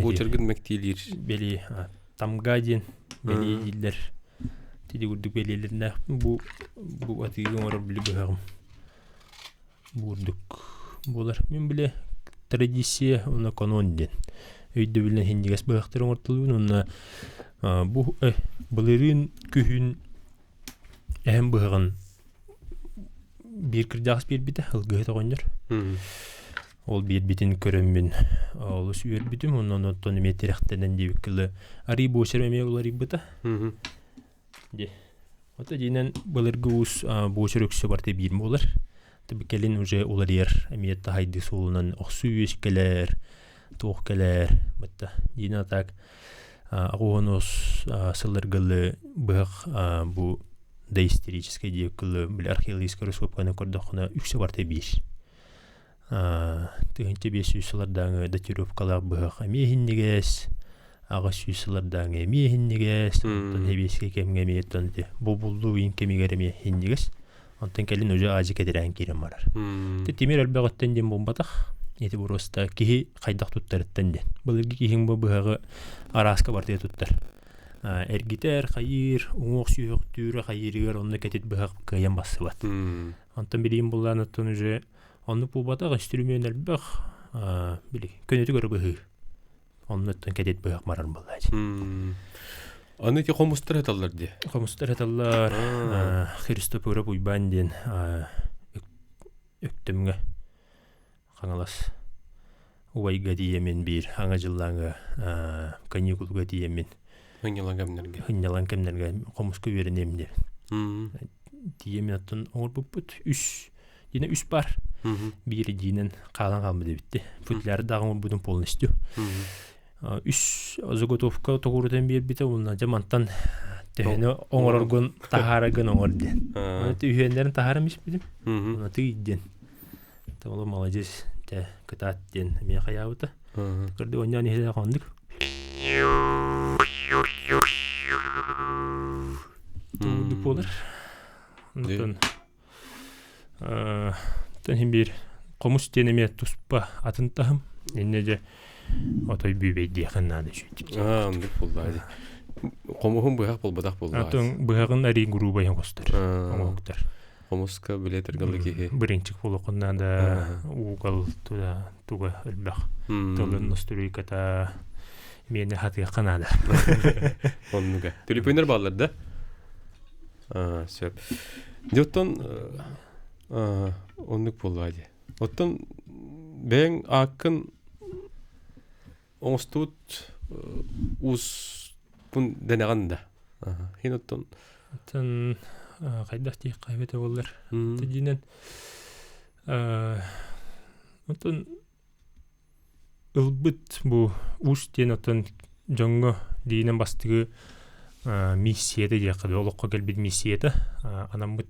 буочаргын мэктиилиир. Бели тамга диэн бэлиэ дииллэр. Тиди курдук бэлиэлэрнээх бу бу атыыга оҥорор били быһаҕым. Бу курдук буолар. Мин биле традиция уонна канон диэн өйдөбүлүнэн иһинньигэс быһахтары оҥортолуубун уонна бу былырыын күһүн Эһэм быһаҕын биир кырдьаҕас биэрбитэ, ылгыһыт оҕонньор. Ол биэрбитин көрөммүн олус үөрбүтүм, онон оттон эмиэ тирэхтэнэн диэбиккэ дылы арыы буочарым эмиэ уларыйбыта. Дьэ, ото дьиинэн былыргы уус буочар үксэ барыта биир буолар. Кэлин уже уларыйар эмиэ таһайдыы суолунан охсуу үөс кэлэр, туох кэлэр, бытта дьиинэн а так Оҕонус сылларгылы быһах бу доисторическай диэккылы били археологическай раскопканы көрдөххүнэ үксэ барыта биир. 1500 сыллардааҥы датировкалаах быһах эмиэ иһинньигэс, 800 сыллардааҥы эмиэ иһинньигэс, онтон сэбиэскэй кэмҥэ эмиэ оттон ити бобуллуу иин кэмигэр эмиэ иһинньигэс. Онтон кэлин уже аадьы кэтирээн киирэн барар. Ити тимир элбэҕиттэн диэн буолбатах. Ити просто киһи хайдах туттарыттан диэн. Былыргы киһиҥ бу быһаҕы арааска бартыйа туттар. Эргитэр, хайыыр, уҥуох сүһүөхтүүрэ хайыырыгар онно кэтит быһах кыайан бассыбат. Онтон билигин буллаан оттон уже оннук буолбатах, инструмент элбэх, били көнөтүк өрө быһыы. Оннуттан кэтит быһах барар буоллаачы. Аны ити хомустар эталлар дии. Хомустар эталлар. Христофоров Уйбаан диэн Өктөмҥө Хаҥалас убайга тиийэммин биир аҥа дьыллааҥы каникулга тиийэммин Хынньалаҥ кэмнэргэ. Хынньалаҥ кэмнэргэ хомуска үөрэниэм диэн. Тиийэммин оттон оҥорбуппут үс Дина үс бар. Биир дьиинэн хаалан хаалбыт эбитти. Футлярдаах оҥорбутум полностью. Үс заготовка тоҕурутан биэрбитэ уонна дьэ мантан төһөнү оҥороргун таһаараргын оҥор диэн. Оны үһүөннэрин таһааран испитим. Оны тый диэн. Ол молодец те кытаат диэн эмиэ хайаабыта. Көрдө оонньоон иһэ хондук. Тугурдук буолар. Онтон Тэн биир хомус диэн эмиэ туспа атын таһым. Иннэ дьэ отой бүүбэйдиэхин наада үчүгэй. Аа, оннук буоллаа дии. Хомуһун быһах буолбатах буоллаа. Атын быһаҕын арий грубай оҥостор. Оҥоһуктар. Хомуска билетергалы киһи. Биринчик буолуоххун наада угол туда туга элбэх. Тылын ностуруйката миэнэ хатыахха наада. Оннуга. Төлөпүөннэр бааллар да? Сөп. Дьэ оттон оннук буоллаҕа дии. Оттон бэйэҥ ааккын оҥостубут ууспун дэнэҕин да? Хин оттон Оттон хайдах диэххэ эбитэ буоллар. Дьиинэн оттон ылбыт бу уус диэн оттон дьоҥҥо диинэн бастакы миссията диэххэ дуу олоххо кэлбит миссията анаммыт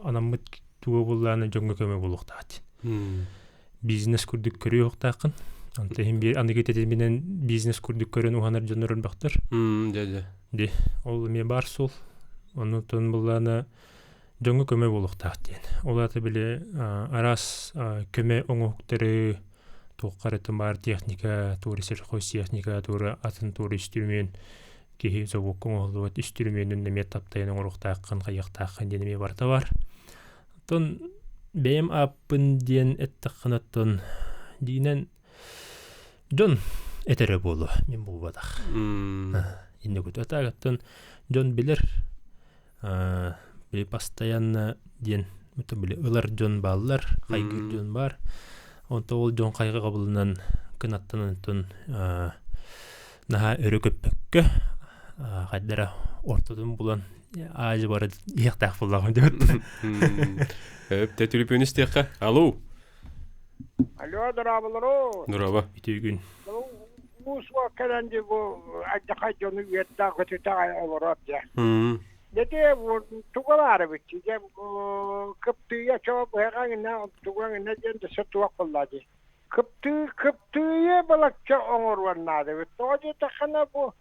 анаммыт туга буоллаҕына дьоҥҥо көмө буолуохтаах диэн. Бизнес курдук көрүөхтааххын. Онто иһин биир аныгы тэтиминэн бизнес курдук көрөн уһанар дьоннор элбэхтэр. Дьэ дьэ. Ди ол эмиэ баар суол. Оннуттан буллаана дьоҥҥо көмө буолуохтаах диэн. Ол аата били араас көмө оҥоһуктары туохха эрэ баар техника, туора сельхозтехника, туора атын туора үстүрүмүөн киһи собуокка оҥоһуллубат үстүрүмүөнүн эмиэ таптайан оҥоруохтааххын, хайыахтааххын диэн эмиэ барыта баар. Оттон бэйэм ааппын диэн эттэххинэ оттон дьиҥинэн дьон этэрэ буолуо мин буолбатах. Иннэ куту. А оттон дьон билэр били постоянно диэн били ылар дьон бааллар, хайгыыр дьон баар. Онто ол дьон хайҕабылынан кынаттан онтон наһаа өрө көппөккө хайдара ортотун булан аажы бары иһиэхтээх буоллаҕым диэбит. Өп, төлөпүөн истиэххэ. Алло. Алло, дорооболору. Дорообо. Үтүө күн. Уус кэлэн ди бу алдьархай дьону үөрдээх көтүтэ олорор дьэ. Дьэ туга баар эбит дьэ кыптыйа чоо быһаҕаҥына тугаҥына диэн да туох буолла дии. Кыптыы кыптыйа балачча оҥоруон наада эбит. Тоҕо диэтэххинэ бу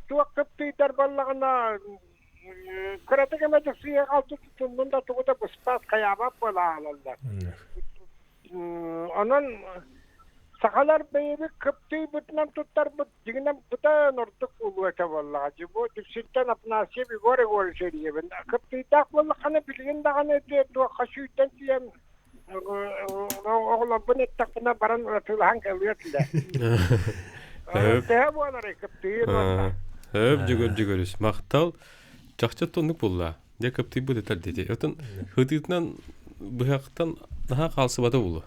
туох кыптыйдар баллаҕына Кыратык эмэ сыыһа халты тутуннун да тугу да быспат, хайаабат буола хаалаллар. Онон сахалар бэйэбит кыптыйбытынан туттарбыт дьиҥинэн быдан ордук буолуо этэ буоллаҕа. Дьи бу Дүпсүнтэн Афанасьев Егор Егорович эрийэбин. Кыптыйдаах буоллаххына билигин даҕаны туохха сүүйтэн тиийэн оҕолорбун эттэхпинэ баран атыылаһан кэлиэ этилэр. Төһө буоларый кыптыйын уонна? Хөп дьөгөр дьөгөрүс махтал чахчы тоннук булла. Дьэ кыптыйбыт этэр дети. Отон хытыытынан быһахтан наһаа хаалсыбата булу.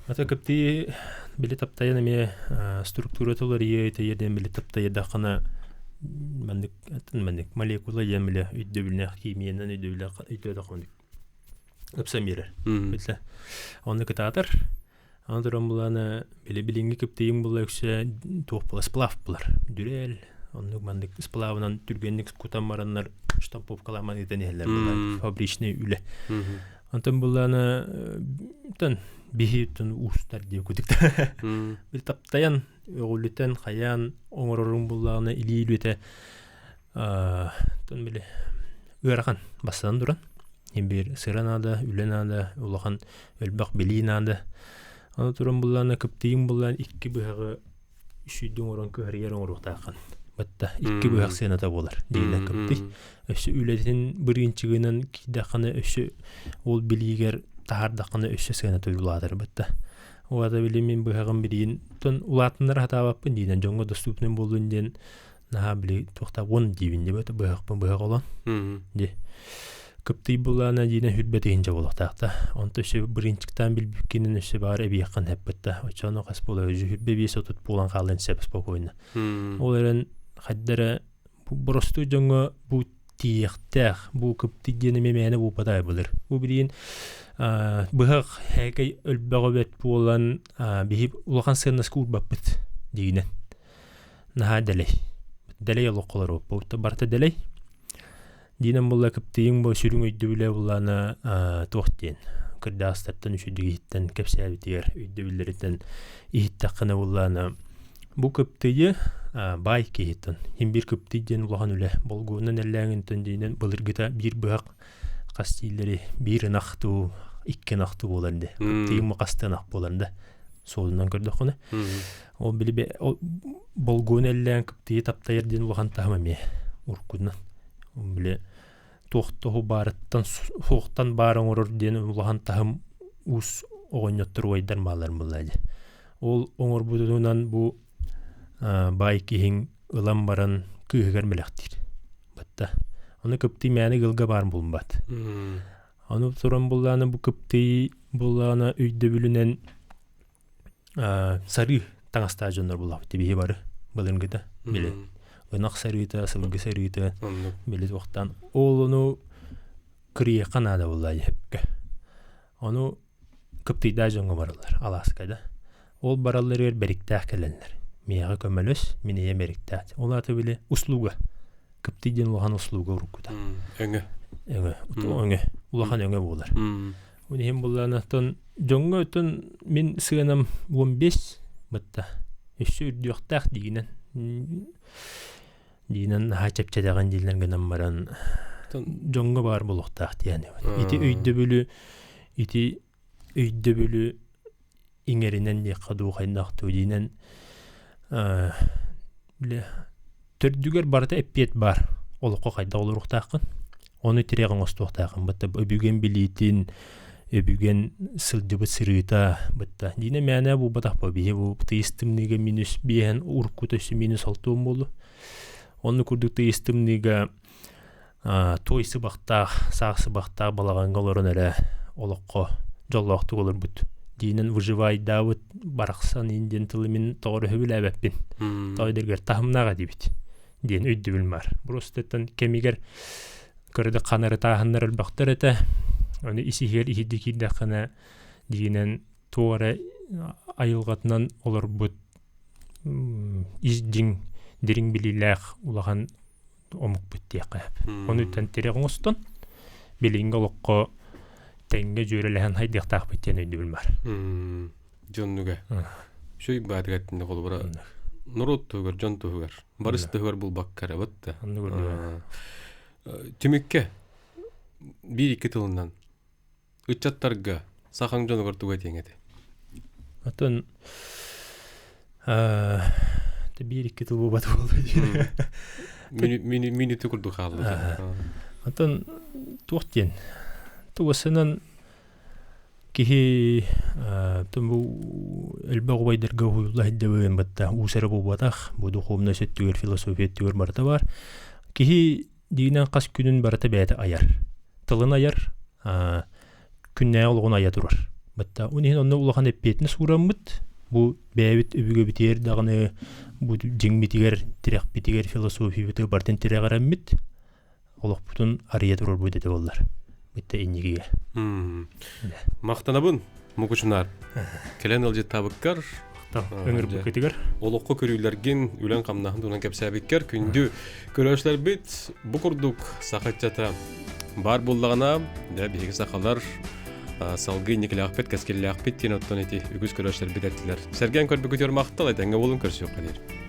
Ата кыптыйы били таптайан эмиэ структура уларыйыы диэн били таптайдаххына маннык маннык молекула диэн били өйдөбүллээх химиянан өйдөбүллээх өйдөөх маннык ыпсан биэрэр. Билэ. Онно кытаатар. Аны туран булаана били билиҥҥи кыптыйыҥ була үксэ туох була сплав булар. Дүрээл оннук маннык сплавынан түргэнник кутан бараннар штамповкаламан ыытан иһэллэр була фабричный үлэ. Онтон булаана тон биһи тон уустар диye кутук. Бил таптайан өҕүлүтэн хайаан оҥорорун буллаҕына илии үлэтэ тон били ыарахан бастатан туран биир сыра наада, үлэ наада, улахан элбэх билии наада. Аны туран буллаана кыптыйын буллаан икки быһаҕы үсүйдүн оҥорон кыһарыйар оҥоруохтааххын. Батта икки быһах сыаната буолар дииллэр кыптый. Өссө үлэтин бырыынчыгынан киирдэххинэ өссө ол билиигэр таһаардаххына өссө сыаната улаатар батта. Уата били мин быһаҕым билиин тон улаатыннара сатаабаппын диинэн дьоҥҥо доступный буоллун диэн наһаа били туохта уон диибин дебет быһахпын быһах олон ди кыптый булаана диинэ хүрбэ тыһынча буолуохтаах онто өссө бырыынчыктаан билбиккинэн өссө баар эбиэххин хэппит да оччону хас буола хүрбэ биэс отут буолан хаалан сөп спокойно ол эрэн хайдара боростуой дьоҥҥо бу тиийиэхтээх бу кыптый диэн эмиэ мээнэ буолбатаа былыр бу билигин быһах һээкэй өлбөҕө бэт буолан биһи улахан сыаннаска уурбаппыт диигинэн наһаа дэлэй. Дэлэй олоххо олоруоппут. Барыта дэлэй. Диинэн буолла кыптыйыҥ бу сүрүн өйдөбүлэ буллаана туох диэн кырдаастартан үчүгдүк иһиттэн кэпсээбитигэр өйдөбүллэриттэн иһиттэххинэ буллаана бу кыптыйы баай киһиттэн хин биир кыптый диэн улахан үлэ болгуонан эллээҥинтэн диинэн былыргыта биир быһах хас дииллэри биир ынах туу икки ынах туу буолан де кыптыйым хасты ынах буолан да суолунан көрдөххүнэ Ол били болгуон эллээн кыптыйы таптайар диэн улахан таһым эмиэ уруккунан. Били туох тоһу баарыттан суохтан баар оҥорор диэн улахан таһым уус оҕонньоттор уойдар маалар буолла дии. Ол оҥорбутунан бу баай киһиҥ ылан баран кыыһыгар мэлэхтиир. Батта. Ону кыптый мээнэ ыалга баар булбат. Ону туран буллаана бу кыптый буллаана өйдөбүлүнэн сарыы таҥастаах дьоннор булабыт биһи бары былыргыта били ынах сарыыта сылгы сарыыта били туохтаан ол ону кырыйыахха наада буолла дьэпкэ ону кыптыйдаах дьоҥҥо бараллар алааска да ол баралларыгар бэриктээх кэлэллэр миэхэ көмөлөс мин ийэм бэриктээх ол аата били услуга кыптый диэн улахан услуга уруккута өҥө өҥө өҥө улахан өҥө буолар Ол иһин буллаан оттон дьоҥҥо оттон мин сыанам 15 бытта өссө үрдүөхтээх диигинэн диинэн наһаа чэпчэтэҕин дииллэр гынан баран дьоҥҥо баар буолуохтаах диэн ити өйдөбүлү ити өйдөбүлү иҥэринэн диэххэ дуу хайдах дуу диинэн бile төрдүгэр барыта эппиэт баар олоххо хайдах олоруохтааххын ону тирэҕ оҥостуохтааххын бытта өбүгэн билиитин өбүгэн сылдьыбыт сырыыта бытта диинэ мээнэ буолбатах бу биһи бу тыйыс тымныыга минус биэһэн уруккута өссө минус алтуон буолу онну курдук тыйыс тымныыга туой сыбахтаах саах сыбахтаах балаҕаҥҥа олорон эрэ олоххо дьоллоохтук олорбут диинэн выживайдаабыт барахсан иин диэн тылы мин тоҕо сөбүлээбэппин тоҕо дэргэр таһымнаах этибит диэн өйдөбүл баар просто кэмигэр көрдө ханарытааһыннар элбэхтэр этэ ону ис-иһигэр иһирдьэ киирдэххинэ диинэн туох эрэ айылҕатынан олорбут ис дьиҥ дириҥ билиилээх улахан омукпут диэххэ сөп. Ону тирэх оҥостон билиҥҥи олоххо тэҥҥэ дьүөрэлэһэн хайдыахтаахпыт диэн өйдөбүл бар. Дьоннуга. Үчүгэй баатыгар тинне холобура норуот туһугар, дьон туһугар, барыс туһугар булбакка эрэ бытта. Түмүккэ биир-икки тылынан ыччаттарга сахаҥ дьонугар тугу этиэҥ этэ? Оттон биир-икки тыл буолбат буолла диэн. Минүтү курдук хаалла. Оттон туох диэн? Тугасынан киһи бу элбэх убайдарга уһуйулла сылдьабын батта уус эрэ буолбатах, бу духовнай өттүгэр, философия өттүгэр барыта бар. Киһи диинэн хас күнүн барыта бэйэтэ айар. Тылын айар, күннээҕи олоҕун айа турар. Батта он иһин онно улахан эппиэтинэс уураммыт, бу бэйэбит өбүгэбитигэр даҕаны бу дьиҥмитигэр, тирэхпитигэр, философиябытыгар барытын тирэҕирэммит, олохпутун арыйа турарбыт этэ буоллар. Битте иннигигэ. Махтанабын, Мукучунаар. Кэлэн ылдьыттаабыккар, Ыҥырбыккытыгар. Олоххо көрүүлэргин, үлэн-хамнаһын туһунан кэпсээбиккэр күндү көрөөччүлэрбит бу курдук саха ыччата баар буоллаҕына, дьэ биһиги сахалар салгыы инникилээхпит, кэскиллээхпит диэн оттон ити үгүс көрөөччүлэрбит эттилэр. Сэргээн көрбүкүтүгэр махтал, этэҥҥэ буолун көрсүөххэ диир.